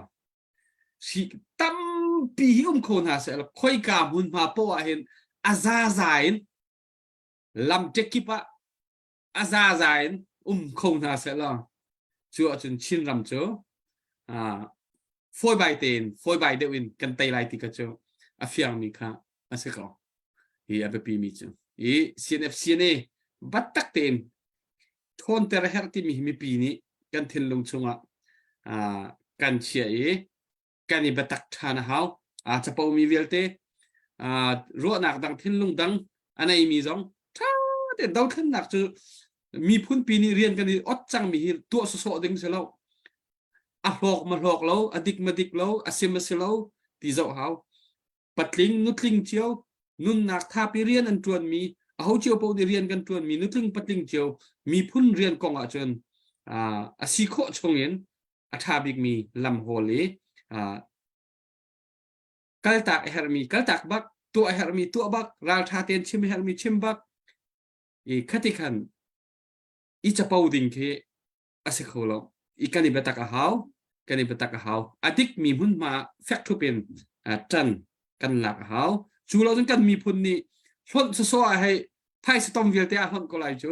si tampi hi um kho hna seh law khoika hmunhma poah ah hin a zaza in lam kip ah a zaza in um kho hna seh law cu ahcun Chinram cu fawi bai tein fawi bai deuh in kan tei lai ti kha cu a fiangmi kha a si ko hi a biapi mi cu i CNF CNA battak tein thawnter a herh timi hi mipi nih kan thinlung chungah kan chia i kan i biatak ṭhan a hau. Aa capomi vialte ruahnak dang thinlung dang a neimi zong ṭha tein dothlennak cu miphun pi nih rian kan i ot cangmi hi tuah sawsawh ding si lo. A hlawk ma hlawk lo, a dik ma dik lo, a sim a si lo ti zoh hau. Patling nutling cio nunnak thapi rian an ṭuanmi aho cio paoh nih rian kan ṭuanmi nutling patling cio miphun rian kong ahcun a si khawh chungin a ṭha bikmi lam hawl i kaltak a herhmi kaltak bak tuah a herhmi tuah bak ralṭha tein chim a herhmi chim bak i khati khan i capo ding khi a si kho lo i kan i biatak a hau kan i biatak a hau a dikmi hmunhma fek ṭhup in ṭan kan lak a hau cu lo cun kan miphun nih hlonh sawsawh ah hei phaisa tom vialte a hlonh ko lai cu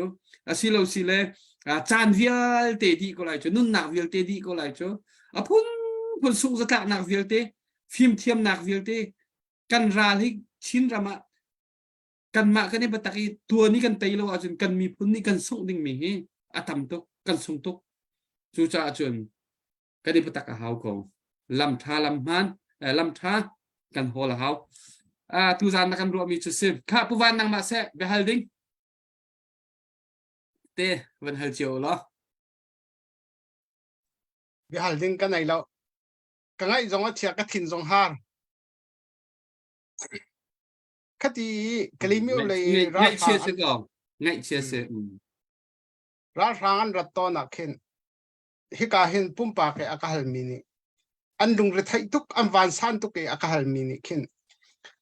asi lo si le caan vialte dih ko lai cu nunnak vialte dih ko lai cu a phunphun sungh zatlaknak vialte fimthiamnak vialte kan ral hi Chin ram ah kanmah kan i biatak i tuan i kan tei lo ahcun kan miphun nih kan sungh dingmi hi a tam tuk kan sung tuk cucaah cun kan i biatak a hau ko lam ṭha lam hmaan lam ṭha kan hawl a hau tuzaan na kan ruahmi cu si kha puvan nangmah seh biahal ding te van hal cio law biahal ding ka nei lo ka ngaih zong a chia ka thin zong har Khati i Kalymyo lei Ngaihchia si ko. Ngaihchia si. Ralhrang an rat tawn ah khin hika hin pumpak i a ka halmi nih an lungretheih tuk an vansan tuk i a ka halmi nih khin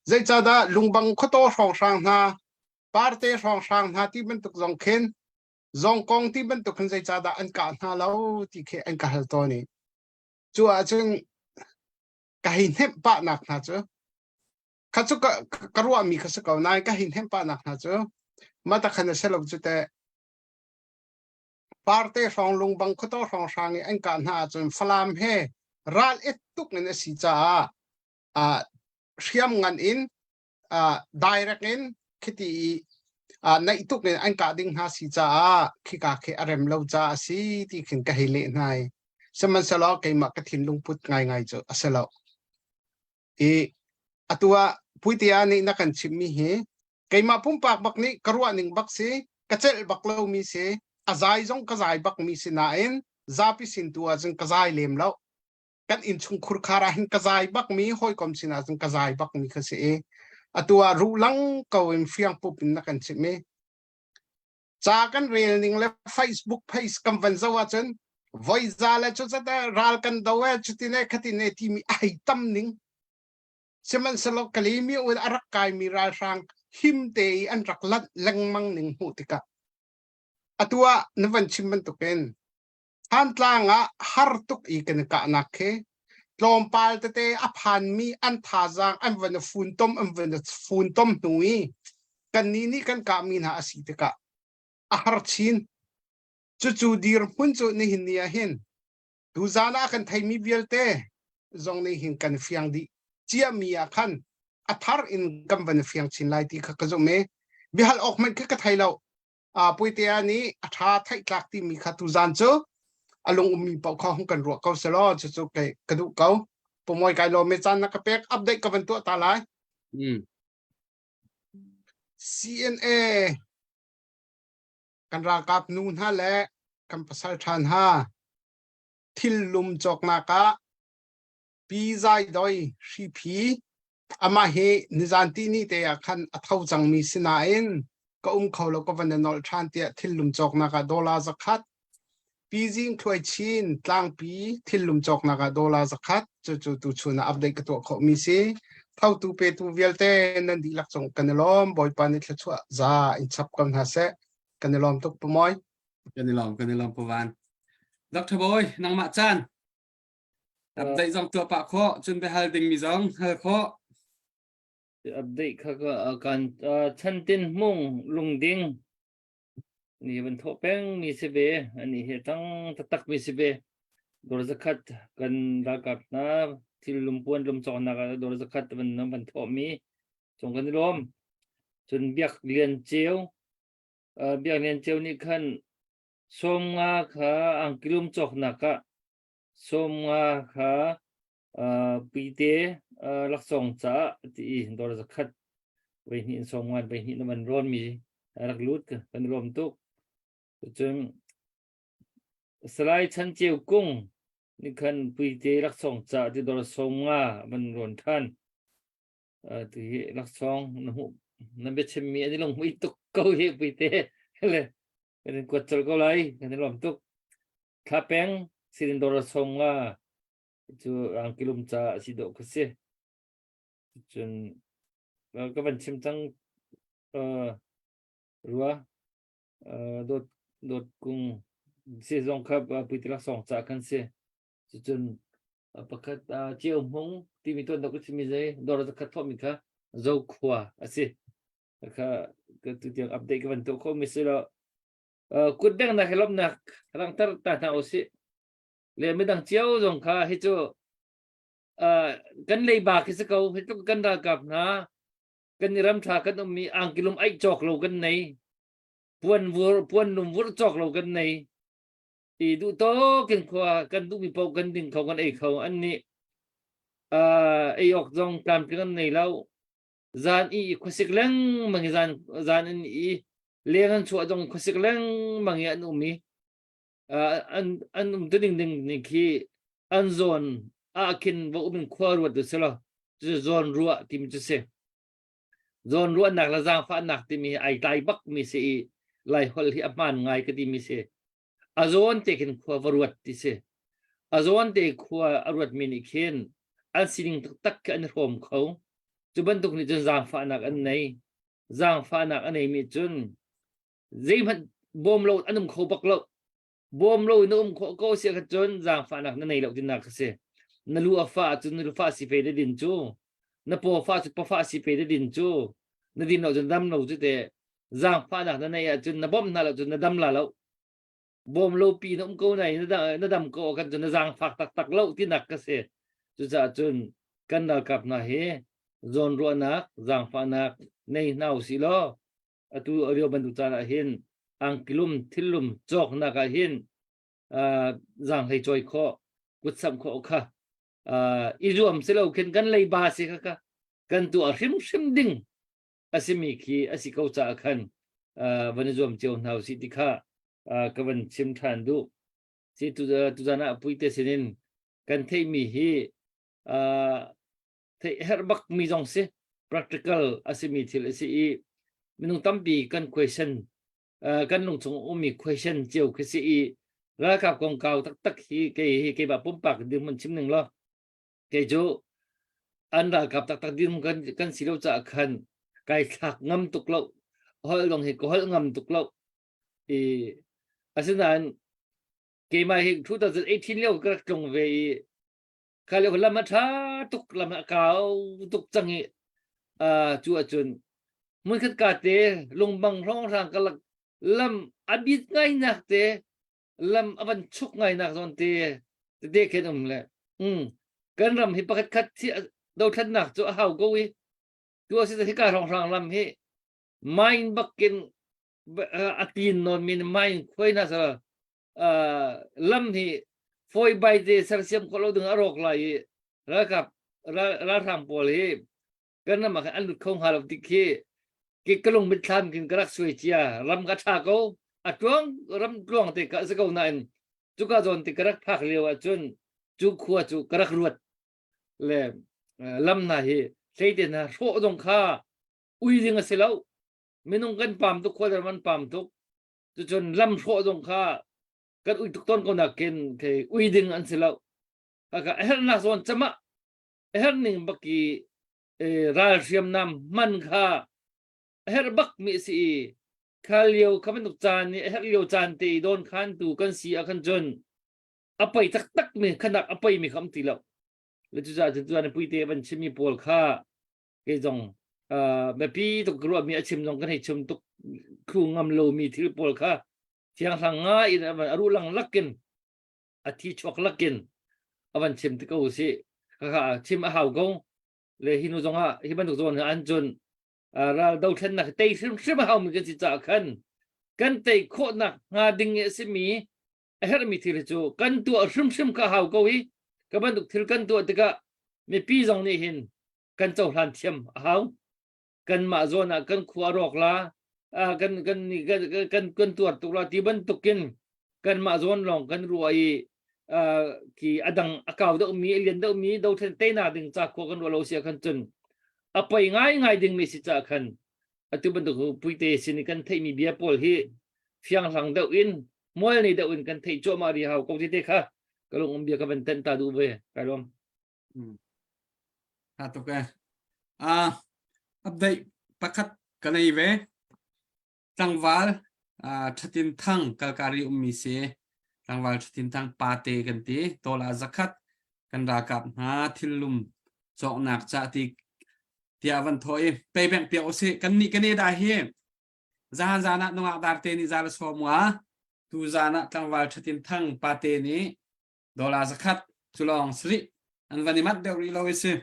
zeicahdah lungbang khuataw hrawnghrang hna parte hrawnghrang hna ti bantuk zong khin zongkong ti bantuk khin zeicahdah an kah hna lo ti khi an ka hal tawn i cu ahcun ka hei hnemh pahnak hna cu kha cu ka, ka ruahmi kha si ko nain ka hei hnemh pahnak hna cu mah khan a si lo cu teh parte hrawng lungbang khuataw hrawng hrang i an kah hna ahcun Falam he ral et tuk in a si caah uh, hriam ngan in uh, direct in khiti i uh, naih tuk in an kah ding hna si caah khika khi a rem lo caah a si ti khin ka hei leh hna i sihmanhsehlaw keimah ka thinlung put ngaingai cu a si lo I atu ah Puitea nih na kan chimmi hi keimah pumpak bak nih ka ruah ning bak si, ka celh bak lomi si, a zai zong ka zai bak mi si nain zapi sin tu ahcun ka zai lem lo. Kan innchung khurkhar ah hin ka zai bak mi hawikom sin ahcun ka zai bak mi kha si i atu ah ruh lang ko in fiang pup in na kan chimh i ca kan rel ning le Facebook page kan van zoh ahcun voi za le cu zat ral kan do e cutin e khatin e timi a hei tam ning sihmanhsehlaw Kalemi in a rak kaimi ralhrang him te i an rak lanh lengmang ning hmuh tikah atu ah na van chim bantukin Thantlang ah har tuk i kan i kahnak khi tlawmpal tete a phanmi an thazaang an van i funtom an van i funtom hnu i kannih nih kan kahmi hna a si tikah a har chin. Cucu dirhmun cu nihin ni ah hin tuzaan ah kan theimi vialte zong nih hin kan fiang dih ciami ah khan a thar in kan van i fiang chin lai ti kha ka zumh i biahal awk hmanh khi ka thei lo. Puitea nih a ṭha theihtlak timi kha tuzan cu a lung ummi paoh kha hung kan ruah ko selaw cucu kei ka duh ko. Pumawi kai lawm e caan na ka pek update ka van tuah ta lai. CNA kan ralkap nu hna le kan pasal ṭha hna thil lum cawknak ah Pi Zai Doi Hriphi Amah hi nizan tihni te ah khan a tho cangmi si nain ka um kho lo ka van i nolh ṭhan tiah thillum cawknak ah dollar zakhat Pi Zing Thluai Chin tlangpi thillum cawknak ah dollar zakhat cucu tuchun ah update ka tuah khawhmi si. Thotu petu vialte nan dihlak cung kan i lawm. Bawipa nih thluachuah za in chap ko hna seh. Kan i lawm tuk Pamoy. Kan i lawm, kan i lawm Pavan. Dr. Bawi, nangmah caan. Update zong tuah pah khawh, cun biahal dingmi zong hal khawh. Update kha ka kan chantin hmung lungding ni van thawh peng mi si ve ani he tang taktak mi si ve dor zakhat kan ralkap hna thil lumpuan lum cawknak ah dor zakhat van van thawh mi cung kan i lawm cun biak lian ceu biak lian ceu nih khan 50 kha angkilum cawknak ah 50 kha. Puite laksawng caah ti i dor zakhat voi hnih in sawm ngan voi hnih na van rawn mi rak lut kan lawm tuk. Cun Salai Chan Ceu Kung nih khan Puite laksawng caah ti dor sawm nga van rawn than. Tu hi laksawng na hmuh na biachim mi an i lunghmuih tuk ko hi Puite. Le kan in kuat colh ko lai kan i lawm tuk. Thla peng sinin dor sawm nga cu angkilum ca a si dawh ka si. Cun ka van chim cang rua dawt dawt kung si zong kha puite laksawng ca kan si. Cucun pakhat ceu hmung timi tuan dok chimi zei dor zakhat thawhmi kha zokhua a si. Kha ka tu tiang update ka van tuah kho mi si lo. Kut bengnak he lawmhnak langhter ta hna usih. Le midang cio zong kha hi cu kan leiba khi si ko hi tluk kan ralkap hna kan i ram tha kan ummi angkilum aih cawk lo kan nei puan vur puan lum vur cawk lo kan nei i duh tawkin khua kan duhmi paoh kan ding kho kan ei kho an nih ei awk zong tlamtling an nei lo zan i khuasik lengmang i zan zan in i leng an chuah zong khuasik lengmang i an um i an an um tuning ding ni khi an zawn ah khin va um in khua ruat tu si lo cu zawn ruah timi cu si zawn ruahnak le zaangfahnak timi hi ai tlai bak mi si i lai holh hi a hmaan ngai ka timi si a zawn te khin khua va ruat ti si a zawn te khua a ruat mi nih khin an sining taktak khi an i hrawm kho cu bantuk nih cun zaangfahnak an nei zaangfahnak a nei mi cun zeihmanh bawm lo an um kho bak lo bawm lo in na um khawh ko si ahcun cun zaangfahnak na nei lo tinak a si na lu a fah ahcun na lu fah si pe na din cu na paw fah cu paw fah si pe na din cu na din lo cun dam lo cu te zaangfahnak na neih ahcun na bawmh hna lo cun na dam la lo bawm lo pi na um ko nai na dam ko kan cun na zaangfak taktak lo tinak ka si cucaah cun kan ralkap hna hi zawnruahnak zaangfahnak nei hna usih law atu rio bantuk caan ah hin angkilum thillum cawknak ah hin zaanghlei cawi khawh kutsamh khawh kha i zuam si lo khin kan leiba si kha kha kan tuah hrimhrim ding a simi khi a si ko caah khan van i zuam cio hna usih ti kha ka van chim ṭhan duh si tu tuzan ah puite sinin kan theihmi hi theih herh bak mi zong si practical a simi thil a si i minung tampi kan question kan lungchung ummi question cio khi si i ralkap kongkau taktak hi kei hi keimah pumpak dirhmun chim ning law kei cu an ralkap taktak dirhmun kan kan si lo caah khan kai thlak ngam tuk lo holh dong hi ka holh ngam tuk lo i asinain keimah hi 2018 lio ka rak tlung ve i Kha lio lam a ṭha tuk lam a kau tuk cang i cu ahcun hmunkhat ka te lungbang hrawnghrang ka lak lam a bit ngainak te lam a van chuk ngainak zawn te tete khin um le kan ram hi pakhat khat thi dothlatnak cu a hau ko i tu a si hika hrawnghrang lam hi mine bakin a tin nawn min mine khuai na sa lam hi fawi bai te sersiam khawh lo ding a rawk lai i ralkap ralhrang pawl hi kan ram ah khan an lut kho hnga lo ti khi ke ka lung mitthlam kin ka rak suai cia ram ka tha ko a tluang ram tluang te ka si ko nain cuka zawn te ka rak phak lio ahcun cu khua cu ka rak ruat le lam hna hi hlei te hna hrawh zong kha ui ding a si lo minung kan pam tuk khua man pam tuk Cucun lam hrawh zong kha kan ui tuk tawn ko nakin kei ui ding an si lo. Haka a herhnak zawn cama a herh ning bak i ral hriamnam hman kha a herh bak mi si i kha lio kha bantuk caan i a herh lio caan te i dawn khan tu kan si ah khan cun a pei taktak mi khanak a pei mi kha um ti lo. Le cucaah cun tuan puite van chimmi pawl kha kei zong biapi tuk ka ruahmi a chim zong kan hei chim tuk thlu ngam lomi thil pawl kha thianghlang ngai in a ruh lang lakin a thi chuak lakin a van chim ti ko si kha chim a hau ko le hi nu zong ah hi bantuk zawn an cun ral dothlennak tei hrimhrim a haumi kan si caah khan kan tei khawhnak hnga ding i a simi a herhmi thil hi cu kan tuah hrimhrim kha hau ko i ka bantuk thil kan tuah tikah. Mipi zong nih hin kan cohlan thiam a hau. Kanmah zawn ah kan khua rawk la, kan kan kan kan tuar tuk la ti bantukin kanmah zawn lawng kan ruah i ki adang a kau deuh mi a lian deuh mi dothlen teinak ding ca khua kan ruah lo sia khan cun a poi ngai ngai ding mi si ca khan atu bantuk puite sin i kan theihmi bia pawl hi fianghlang deuh in mual nei deuh in kan theih cuahmah rih hau ko ti te kha ka lung um bia ka van tenh ta duh ve kai lawm. Tha tuk e. Ah update pakhat ka nei ve. Tlangval Thatin Thang kalkari ummi si. Tlangval Thatin Thang pate kan ti. Tola zakhat kan ralkap hna thillum cawknak ca ti tiah van thaw i paybank piak usih. Kan nih kan e da hi zahan zan ah nungak darte nih za le sawm nga tu zan ah tlangval Thatin Thang pate nih dollar zakhat cu lawng sri an van i mat deuh rih lo i si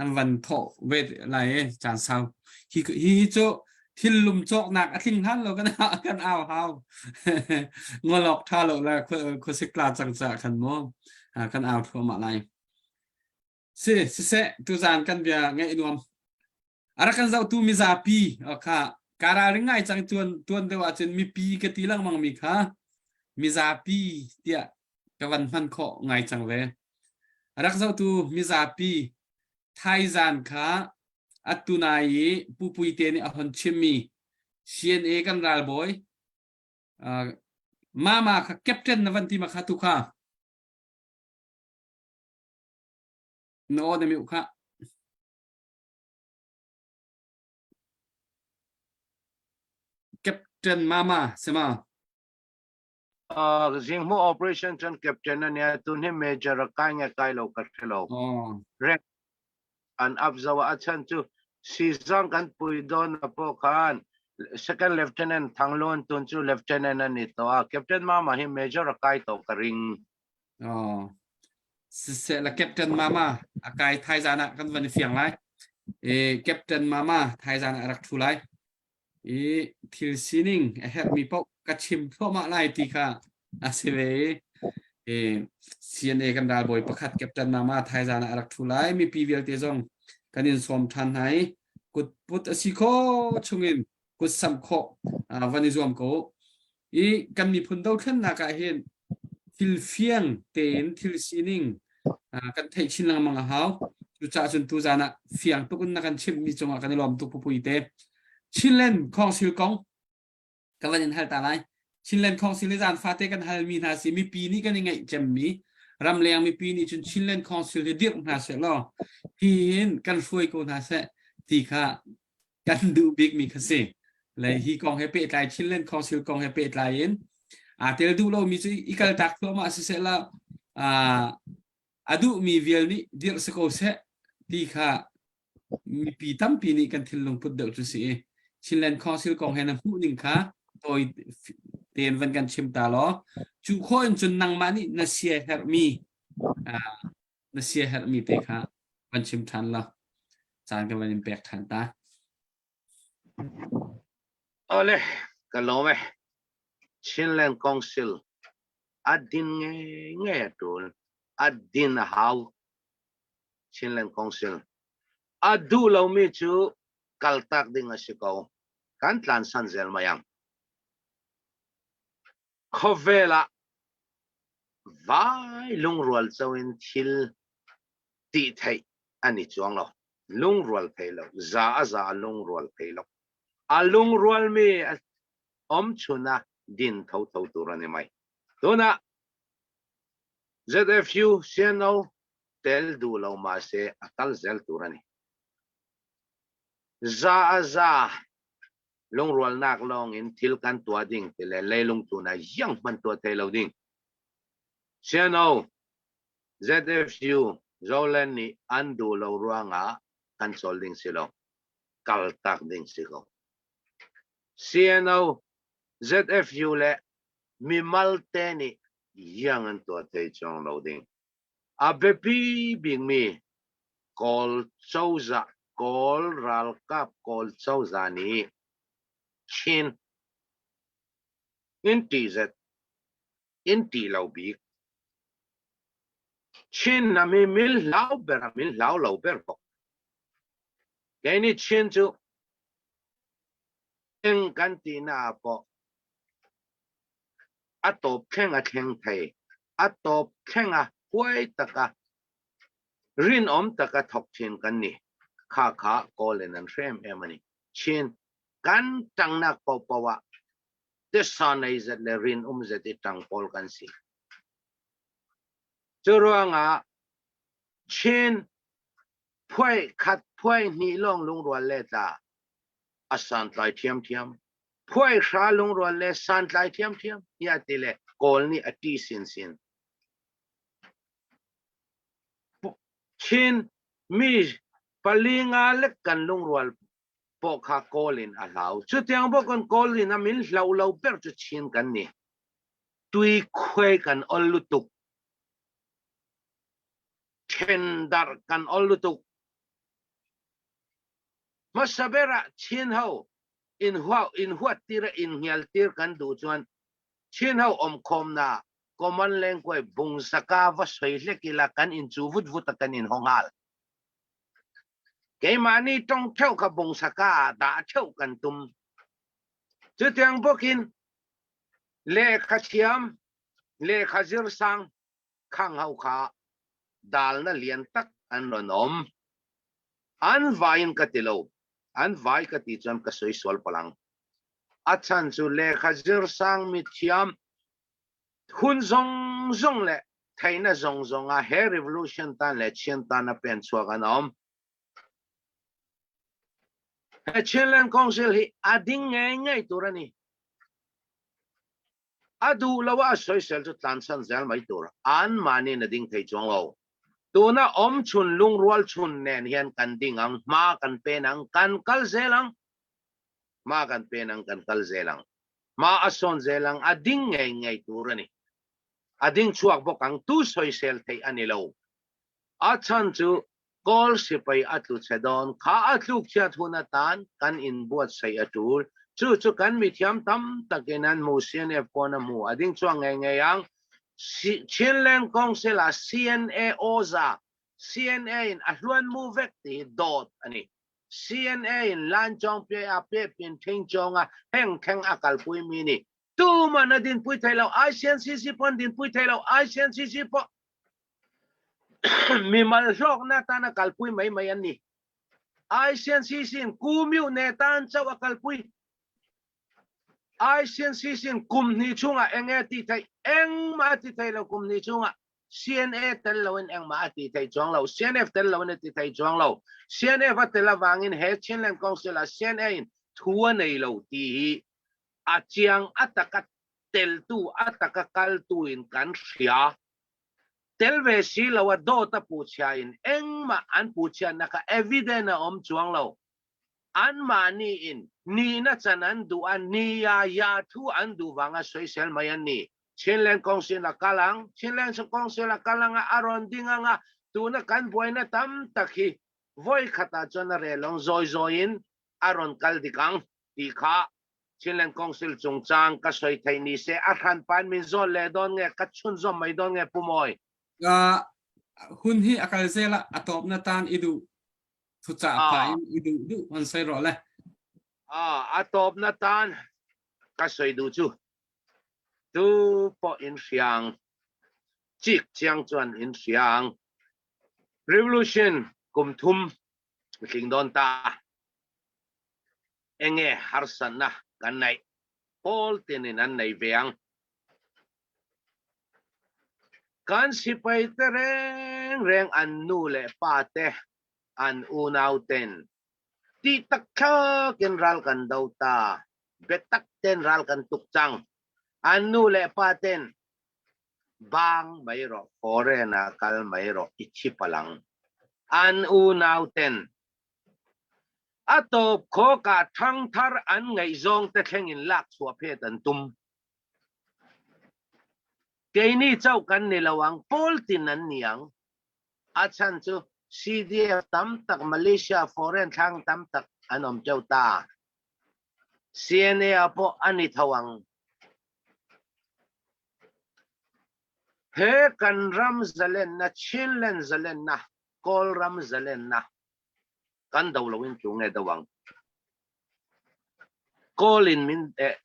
an van thawh ve lai i caan sau hi hi cu thil lum cawknak a tling hlan lo kan kan au hau ngolok tha lo la khuasik tla cang ca khan mu kan au thluahmah lai Si, siseh, tuzaan kan bia ngaih nuam. A rak kan zohtu mizapi kha ka ralring ngai cang tuan tuan deuh ahcun mipi ka ti lengmang mi kha mizapi tiah ka van hman khawh ngai cang ve. A rak zohtu mizapi thaizan kha attunai i pupui te nih a hon chimmi CNA kan ralbawi uh, mama kha captain na van ti ma kha tu kha Na aw na mute khah. Captain Mama sema. Zing mu operation cun captain ania tun hi major a kai nge kai lo ka hre lo. Oh. Rank an up zo a chan chu season kan pui don na po khan second lieutenant Thanglon tun chu lieutenant ani to a captain mama hi major a kai to ka ring. Oh. Siseh la Captain Mama a kai thaizan ah kan van i fiang lai. E Captain Mama thaizan ah a rak thu lai. I thil sining a herhmi paoh ka chim thluahmah lai ti kha a si ve i e CNA kan ralbawi pakhat Captain Mama thaizan ah a rak thu lai. Mipi vialte zong kan in sawm ṭhan hna i kut put a si kho chungin kut samh khawh van i zuam ko i kan miphun dothlennak ah hin thil fiang tein thil sining kan theih chin lengmang a hau. Cucaah cun tuzan ah fiang tuk in na kan chimhmi cungah kan i lawm tuk pupui te. Chinland Council kong ka van in hal ta lai. Chinland Council hi zan fate kan halmi hna si mipi nih kan i ngaih cemmi ramleng mipi nih cun Chinland Council hi dirh hna seh law hi hin kan hruai ko hna seh ti kha kan duh bikmi kha si. Le hi kong he pehtlai Chinland Council kong he pehtlai in aa tel duh lomi cu i kaltak thluahmah siseh la a duhmi vial nih dirh si ko seh ti kha mipi tampi nih kan thinlung put deuh cu si i Chinland Council kong he na hmuh ning kha tawi tein van kan chim ta law cu khawh in cun nangmah nih na sia herhmi na sia herhmi te kha van chim ṭhan law caan ka van in pek ṭhan ta. Ole, ka lawm e. Chinland Council a din nge nge a tul. A din a hau. Chinland Council. A duh lomi cu kaltak ding a si ko. Kan tlan san zel mai ang. Khawvel ah vai lungrual co in thil ti theih an i cuang lo. Lungrual thei lo. Za a za a lungrual thei lo. A lungrualmi om chun ah din thotho tur an i mai. Tunah ZFU CNO tel duh lo mah se a kal zel tur a ni. Za a za lungrualnak lawng in thil kan tuah ding ti le leilung tun ah iang hmanh tuah thei lo ding. CNO, ZFU, Zoland nih an duh lo ruangah kan cawl ding si lo. Kaltak ding si ko. CNO, ZFU le mimal te nih iang an tuah thei chuang lo ding. A biapi bikmi Kawl cozah Kawl ralkap Kawl cozah nih Chin in ṭihzet in ṭih lo bik. Chin ram hi min hlau ber a min hlau lo ber bawk. Kei nih Chin cu eng kan ti na ah pawh a tawp thleng a thleng thei. A tawp thleng a huai taka rinawm taka thawk thin kan ni. Kha kha Kawl in an hre em em a ni. Chin kan tangnak paohpaoh ah tisa nei zet le rinum zet i tang pawl kan si. Cu ruangah Chin phuai khat phuai hnih lawng lungrual le tla a santlai ṭhiamṭhiam. Phuai hra lungrual le santlai ṭhiamṭhiam tiah ti le Kawl nih a ṭih sinsin. Chin mi pali nga lek kan lungrual pawh kha Kawl in a hlau. Cutiang bawk in Kawl in a min hlo lo ber cu Chin kan ni. Tui khuai kan ol lutuk. Ṭhendarh kan ol lutuk. Hmasa ber ah Chin ho in hua in huat tir in ngial tir kan duh chuan Chin ho awmkhawmnak common language bungsaka va soi hlek ila kan in cu vut vut a kan in hong hal. Keimah nih tong theu kha bungsaka ah dah theu kan tum. Cutiang bawkin lehkha thiam, lehkha zir sang khang ho kha dal na lian tak an rawn awm. An vai in ka ti lo. An vai ka ti chuan ka soi sual palang. A chan cu lehkha zir sang mi thiam hun zong zong le theihna zong zong ah he revolution tan le Chin tan a pen chuak an um. He Chinland Council hi a ding ngei ngei tur ani. A duh lo a soisel cu tlansan zel mai tur. An mani na ding thei chuang lo. Tuna om chun lungrual chun nen hian kan ding ang, hma kan pen ang, kan kal zel ang. Hma kan pen ang, kan kal zel ang. Hma a sawn zel ang, a ding ngei ngei tur ani. A ding chuak bawk ang, tu sawisel theih a ni lo. A chhan chu Kawl sipai a tlu chhe dawn, kha a tluk chhiat hun atan kan inbuatsaih a tul. Chu chu kan mithiam tam takin an hmu, CNF pawn a hmu, a ding chuak ngei ngei ang. Chinland Council ah CNA awza, CNA in a hluan mu vek ti hi dawt a ni. CNA in Lanchawng piai a peh pin thing chawng a heng thleng a kalpui mi ni. Tuman a dinpui thei lo, ICNCC pawh an dinpui thei lo, ICNCC pawh mimal hlawkna tan a kalpui mai mai an ni. ICNCC in kumyu ne tan chauh a kalpui. ICNCC in kum hnih chungah enge ti thei, engmah a ti thei lo kum hnih chungah. CNA tel loin engmah a ti thei chuang lo. CNF tel loin a ti thei chuang lo. CNF a tel avangin he Chinland Council ah CNA in thu a nei lo ti hi a chiang a taka teltu a taka kaltu in kan hria. Tel ve si lo a dawt a puhchhia in engmah an puhchhiatna kha evidence a awm chuang lo. Anmahni in nihna chan an duh a, nia ya thu an duh vanga sawisel mai an ni. Chinland Council a kal ang, Chinland Council a kal anga a rawn ding anga tuna kan buaina tam tak hi vawi khatah chuan a rel ang zawi zawiin a rawn kal dik ang tih kha Chinland Council chungchang ka sawi theih ni se a hranpain min zawn leh dawn nge ka chhunzawm mai dawn nge Pu Mawi? Hun hi a kal zel a, a tawpna tan i duh thuchah pha in i duh duh han sawi rawh le. A tawpna tan ka sawi duh chu tu pawh in hriang chik chiang chuan in hriang revolution kum thum tling dawn ta enge harsatna kan neih pawl tinin an nei ve ang kan sipai te reng reng an nu leh pa te an unau ten ti tak thlakin ral kan do ta biatak ten ral kan tuk cang. An nu le pa ten bang mai rawh foreign ah kal mai rawh i thi palang. An unau ten a tawp khawk ah thangthar an ngaihzawng te thleng in lak chhuah phet an tum. Keini chauh kan ni lo ang, pawl tin an ni ang. A chhan chu CDF tam tak Malaysia foreign thlang tam tak an awm teuh ta. CNA ah pawh a ni tho ang. He kan ram zalennak Chinland zalennak Kawlram zalennak kan do loin tu nge do ang. Kawl in min eh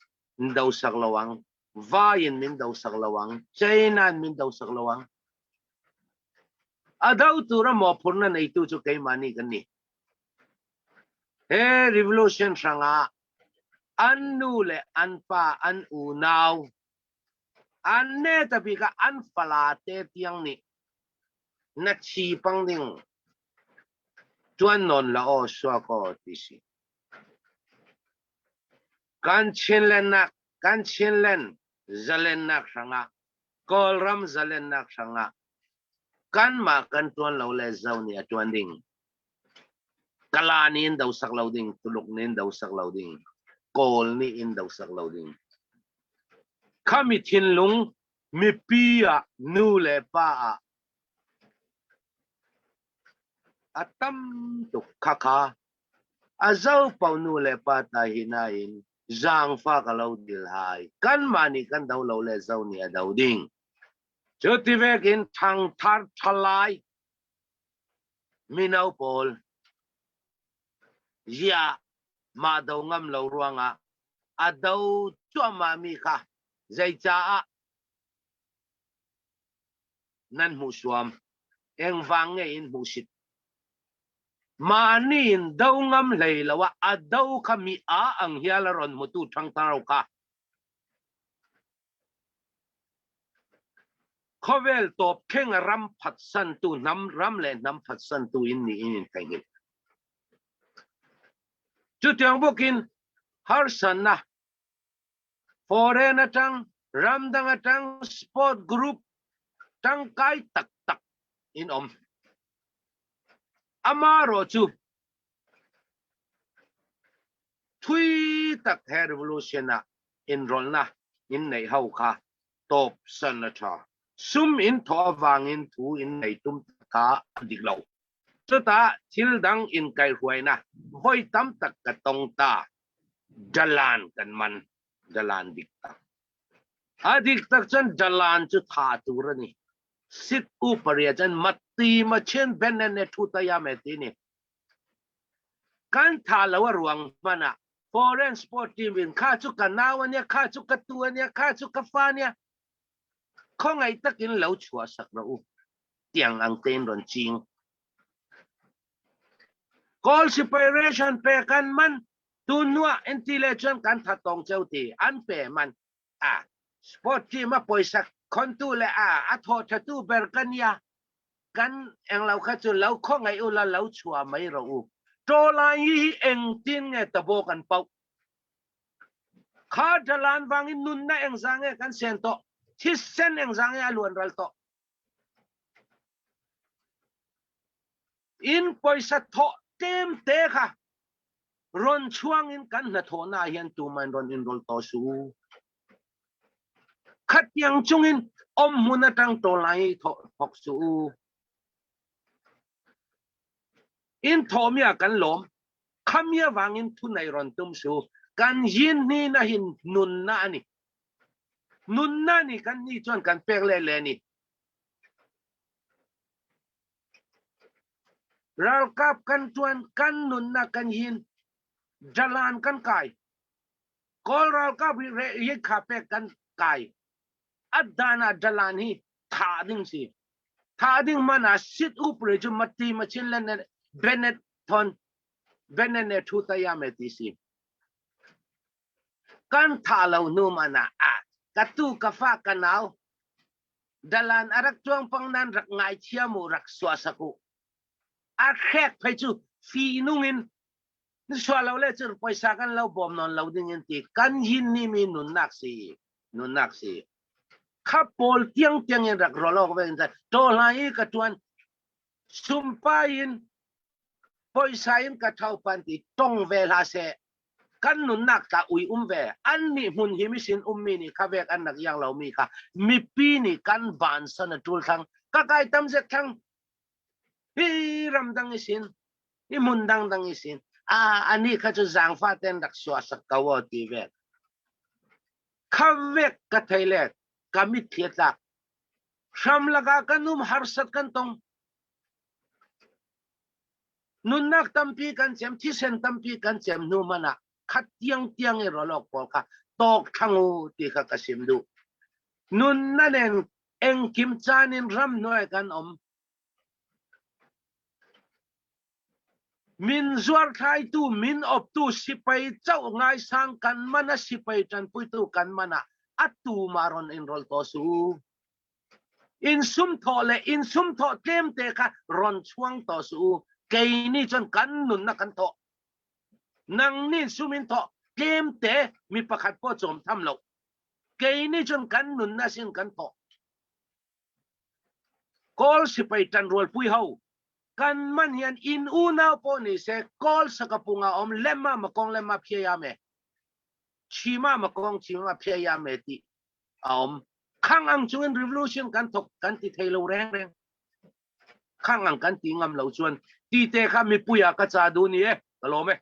do sak lo ang. Vai in min do sak lo ang. China in min do sak lo ang. A do tu ram mawhphurhna neitu cu keimah nih kan ni. He revolution hrangah an nu le an pa an unau an ne tabik ah an fala te tiang nih na chi pang ding tuan nawn la aw sua ko ti si. Kan Chinland kan Chinland zalennak hrangah Kawlram zalennak hrangah kanmah kan tuan lo le zo nih a tuan ding. Kala nih in do sak lo ding, Tuluk nih in do sak lo ding, Kawl nih in do sak lo ding. Khami thinlung mipi ah nu le pa ah a tam tuk khakha a zo pau nu le pa ta hi nain zaangfa ka lo dil hai kanmah nih kan do lo le zo nih a do ding cu ti vekin ṭhangthar ṭhalai mino pawl ziah mah do ngam lo ruangah a do cuahmah mi kha zeicaah nan hmuh suam engvang nge in hmuhsit mah nih in do ngam hlei lo ah a do kha mi a ang hial a ron hmutu ṭhangthar kha khawvel tawp kheng ram phatsantu hnam ram le hnam phatsantu in ni in in theihnghilh chutiang bawkin harsatna foreign atang ramdang atang sport group tangkai taktak in om ama ro chu thui tak he revolution ah inrawlhnak in neih ho kha tawp san a ṭha. Sum in thawh avangin thu in nei tum kha a dik lo. Chutah thil dang in kaihhruainak voi tam tak ka tong ta. Dalan kan man. Dalan dik tak. A dik tak cun dalan cu tha tur a ni. Sit u paria cun matti ma chen benen ne thu ta ya me ti ni. Kan tha lo a ruang hmanh ah foreign sport team in kha cu ka nau ania kha cu ka tu ania kha cu ka fa ania khawngaih takin lo chuah sak ra u tiang ang tein ron ching Kawl separation pe kan man tu nuah inti le chuan kan thatong cheu ti an pe man a sport team a poisa khontu le a a tho thatu ber kan ya kan englo kha cu lo kho ngai u la lo chua mai ro u to lai hi eng tin nge tabo kan pau kha dalan wangin nun na eng zang e kan sen to thisen eng zang e a luan ral to in poisa tho tem te kha ron chuang in kan hna tho na hian tu man ron in rol to su Khatiang chungin awmhmun atang tawlai thawk suh u. In thawmi ah kan lawm. Khami avangin thunei rawn tum su. Kan yin ni na hin nunna ani. Nunna ni kan ni chuan kan pek le le ni. Ralkap kan tuan kan nunna kan hin jalan kan kai. Kawl ralkap hi kha pek kan kai. A dan ah dalan hi tha ding si. Tha ding man ah sit up re chu matti ma chin len Bennett thon Bennett ne thu ta ya me ti si. Kan tha lo nu man ah a ka tu ka fa ka nau dalan arak chuang pang nan rak ngai thiamu rak sua saku. A khek phei chu fi nung in Ni sual lo le cun poisa kan lo bawm nawn lo ding in ti kan hin ni mi nunnak si nunnak si kha pawl tiang tiang in rak rol awk ve in to hla i ka tuan sumpa in poisa in ka thau pan ti tong ve hla se kan nunnak ta ui um ve an nih hmun hi mi sin ummi nih kha vek an rak yang lo mi kha mipi nih kan van san a tul thlang ka kai tam zek thlang hi ramdang i sin i hmun dangdang i sin a ani kha cu zaangfa ten rak sua sak ko aw ti ve kha vek ka thei le ka mitthli a tlak. Hram lakah kan um harsat kan tong. Nunnak tampi kan cem, thisen tampi kan cem hnu man ah khat tiang tiang i rolok pawl kha tawk thlang u ti kha ka sim duh. Nun na nen engkim caan in ram hnuai kan um. Min zuarthlaitu, min optu, sipai coh ngaisang kan man a sipai ṭanpuitu kan man ah atu ma ron in rol to su. In sum thawh le in sum thawh tlemte kha ron chuang to su. Kei nih cun kan nunnak kan thawh. Nang nih sum in thawh tlemte mi pakhat pawh cawm tham lo. Kei nih cun kan nunnak sin kan thawh. Kawl sipai ṭanrual pui ho kan man hian in unau pawh ni se kawl sakapunga om lemma makong lemma phia me chima makong chima phia me ti a om khang ang chuan revolution kan thok kan ti thei lo reng reng khang ang kan ti ngam lo chuan ti te kha mipui ah ka cha du ni e ka lawm e.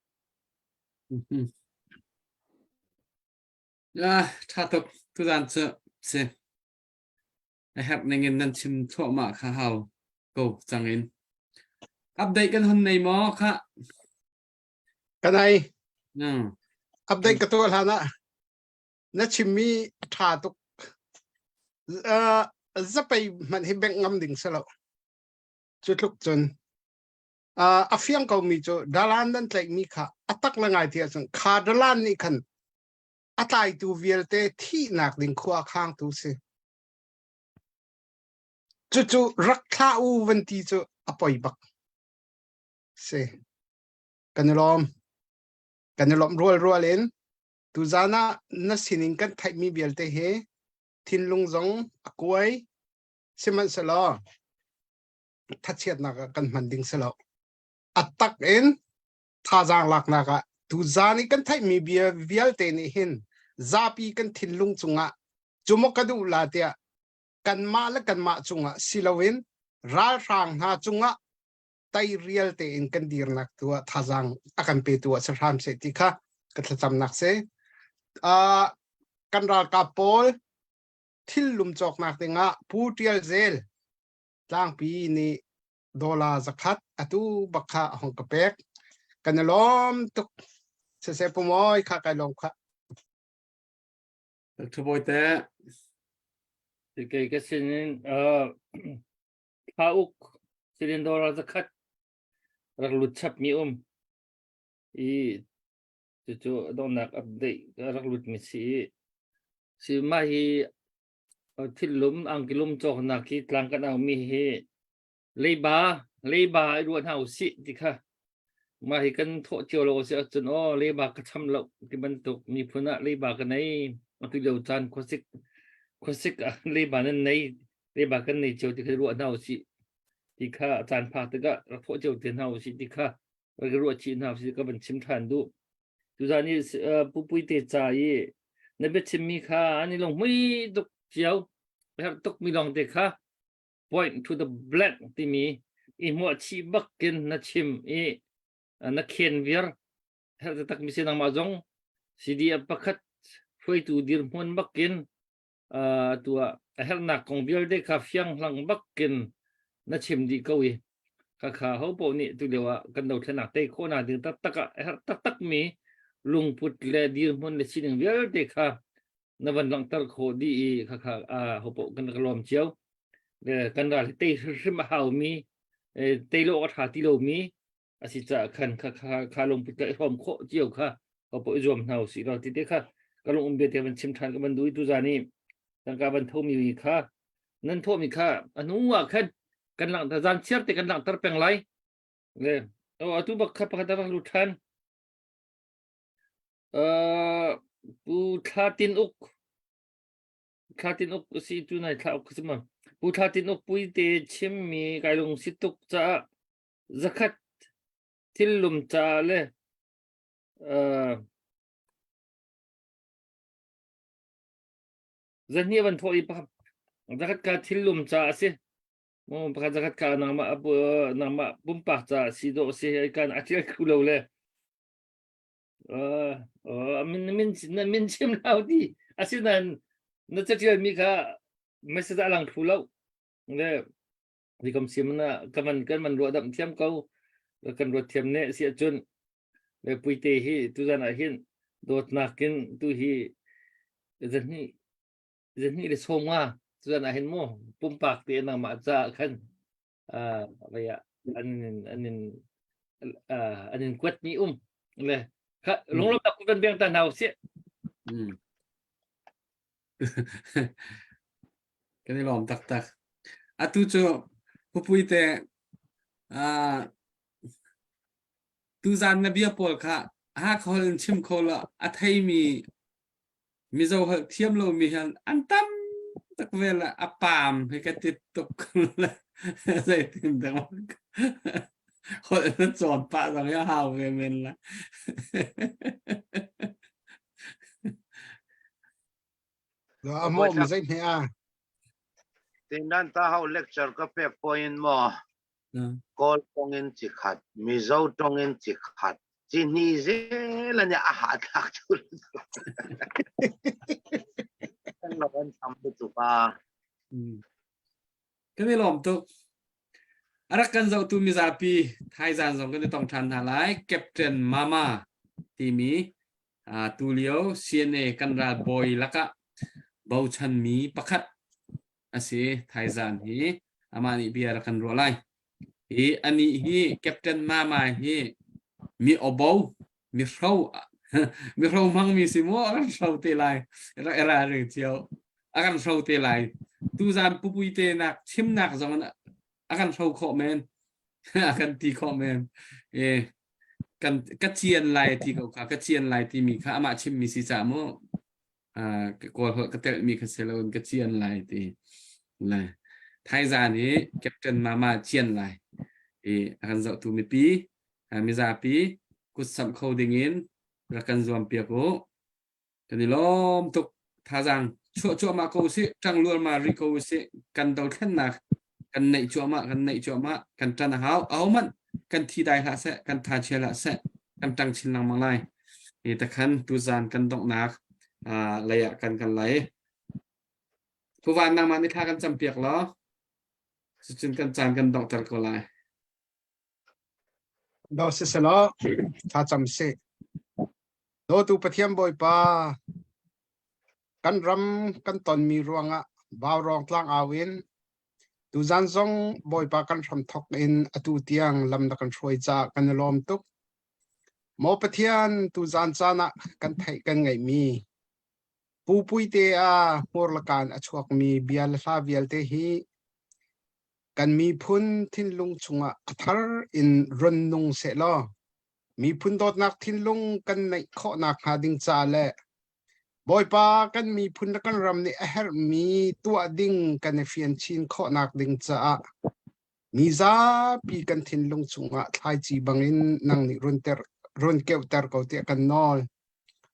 Ah, tha tuk tuzan cu si. A herh ningin nan chim thluahmah kha hau ko cang in. Update kan hon nei maw kha? Kan ai. Update ka tuah hlan ah na chimmi tha tuk. Uh, zapei hmanh hi bengh ngam ding si lo. Cu tluk cun uh, a fiang ko mi cu dalan nan tlaihmi kha a tak le ngai ti ahcun kha dalan nih khan a tlaitu vialte thihnak ding khua khangtu si. Cucu rak thlah u van ti cu a poi bak. Si. Kan i lawm. Kan i lawm rual rual in tuzan ah na sining kan theihmi vialte hi thinlung zong a kuai sihmanhsehlaw thachiatnak ah kan hman ding si lo. A tak in thazaang laknak ah tuzaan i kan theihmi bia vialte nih hin zapi kan thinlung cungah cu maw ka duh la tiah kanmah le kanmah cungah si loin ralhrang hna cungah teirial tein kan dirnak tu ah thazaang a kan petu ah si hram seh ti kha ka thlacamnak si. Uh, kan ralkap pawl thil lum cawknak dingah Pu Tial Zel tlangpi nih dollar zakhat atu bak kha a hong ka pek. Kan i lawm tuk. Siseh pumawi kha kai lawm kha. Dr. Bawite. Kei ka sinin uh, thla uk sinin dollar zakhat rak lut chap mi um i cucu donghnak update rak lut mi si i si mah hi thil-lum angkilum cawknak hi tlang kan aumi hi leiba leiba i ruah hna usih ti kha mah hi kan thawh cio lo si ahcun aw leiba ka cham lo ti bantuk miphun ah leiba ka nei atu lio caan khuasik khuasik ah leiba nan nei leiba kan nei cio ti kha ruah hna usih ti kha caan phak tikah rak thawh cio te hna usih ti kha rak ruah chih hna usih ka van chim ṭhan duh. Tuzan i pupui te ca i na biachimmi kha an i lunghmui tuk cio herh tuk mi lawng te kha point to the black timi i hmuah chih bak in na chim i na khen viar herh taktak mi si nangmah zong CDF pakhat hruaitu dirhmun bakin tu ah a herhnak kong vialte kha fiang hlang bakin na chim dih ko i khakha ho paoh nih tu lio ah kan dothlennak tei khawhnak ding taktak ah a herh taktak mi lungput le dirhmun le sining vialte kha na van langhter khawh dih i khakha ho paoh kan ka lawm cio. Kan ral hi tei hrimhrim a hau mi tei lo a ṭha ti lo mi a si caah khan kha kha kha lungput ka i hrawm khawh cio kha ka paoh i zuam hna usih law ti te kha ka lung um bia te van chim ṭhan ka van duh i tuzan i tangka van thomi kha nan thawhmi kha a hnu ah khan kan langhter zan chiar te kan langhter peng lai le o atu bak kha pakhat rak lut ṭhan uh, pu thla tin uk thla tin uk si tu nai thla uk si ma pu thla tin uk pui te chim mi kai lung si tuk caah Zakhat thillum caah le uh, zahnih van thawh i pakhat zakhat ka thillum caah a si. Mu pakhat zakhat ka nangmah apu nangmah pumpak caah si dawh si kan a tial khu lo le uh, uh, min min na min chim lau di asinain na catial mi kha message a lang thlu lo. Le ni kam sim na kan kan man ruah dam thiam ko kan ruat thiam ne si ahcun le puite hi tuzan ah hin dawtnak in tu hi zahnih zahnih le sawm nga tuzan ah hin mu pumpak te nangmah ca khan vaya an an in an in kuat mi um le kha lunglawm tak kan beng ta hna usih. Kan i lawm taktak. Atu cu pupui te tuzan na bia pawl kha Hakha holh in chim kho la a theimi Mizo holh thiam lomi hian an tam tuk ve la a paam hi ka ti tuk zeitin dah holh na cawn pah zong hi a hau ve men la. A mawm zei hme a. Tinan ta hau lecture ka pek point mo. Kawl tong in chi khat, Mizo tong in chi khat. Chi ni zel ani a ha thlak chu. Kan lo an tham tu pa. Kan i lawm tuk. A rak kan zohtu mizapi thaizan zong kan i tong ṭhan hna lai. Captain Mama timi tulio CNA kan ralbawi lakah bochanmi pakhat a si. Thaizan hi amah nih bia rak kan ruah lai. Hi anih hi Captain Mama hi mi obo mi hro mi hro hmangmi si mu a kan hro te lai rak i ralring cio a kan hro te lai tuzan pupui te nak chimnak zong in a kan hro khawh men a kan ti khawh men e kan ka cian lai ti ko kha ka cian lai timi kha amah chimmi si ca mu kawl holh ka telhmi kha si loin ka cian lai ti lai thaizan hi captain mama cian lai i a kan zohtu mipi mizapi kutsamh kho dingin rak kan zuam piak u kan i lawm tuk thazaang chuah cuahmah ko usih ṭang lualma rih ko usih kan dothlennak kan neih cuahmah kan neih cuahmah kan ṭan a hau ahohmanh kan thi dai hlah seh kan tha chia hlah seh kan ṭang chin lengmang lai i takhan tuzan kan donghnak lei ah kan kan lai Puvan nangmah nih thla kan campiak law cucun kan caan kan donghter ko lai Do siselaw tha cam sih. Dawtu Pathian Bawipa kan ram kan tonmi ruangah Vaurawng tlangau in tuzan zong Bawipa kan hramthok in atu tiang lam na kan hruai caah kan i lawm tuk. Maw Pathian tuzan caan ah kan theih kan ngeihmi Pu Puite ah hmurlakan a chuakmi bia le hla vialte hi kan miphun thinlung chungah a thar in run nung sehlaw miphun dawtnak thinlung kan neih khawhnak hnga ding ca le Bawipa kan miphun le kan ram nih a herhmi tuah ding kan i fian chin khawhnak ding caah mi zapi kan thinlung chungah thlaici bangin nang nih run ter run keuhter ko tiah kan nawl.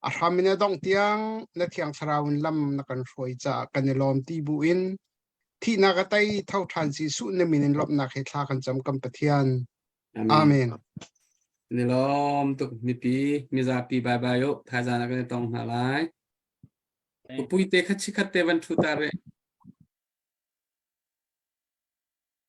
A hram in a dongh tiang na thiang thlarau in lam na kan hruai caah kan i lawm ti bu in thihnak a tei tho ṭhan Jesuh na min in lawmhnak he thla kan cam kan Pathian. Amen. Ni lawm tuk mipi mizapi bye bye u thaizan ah kan i tong hna lai. Pui te kha chikhat te van thu ta re.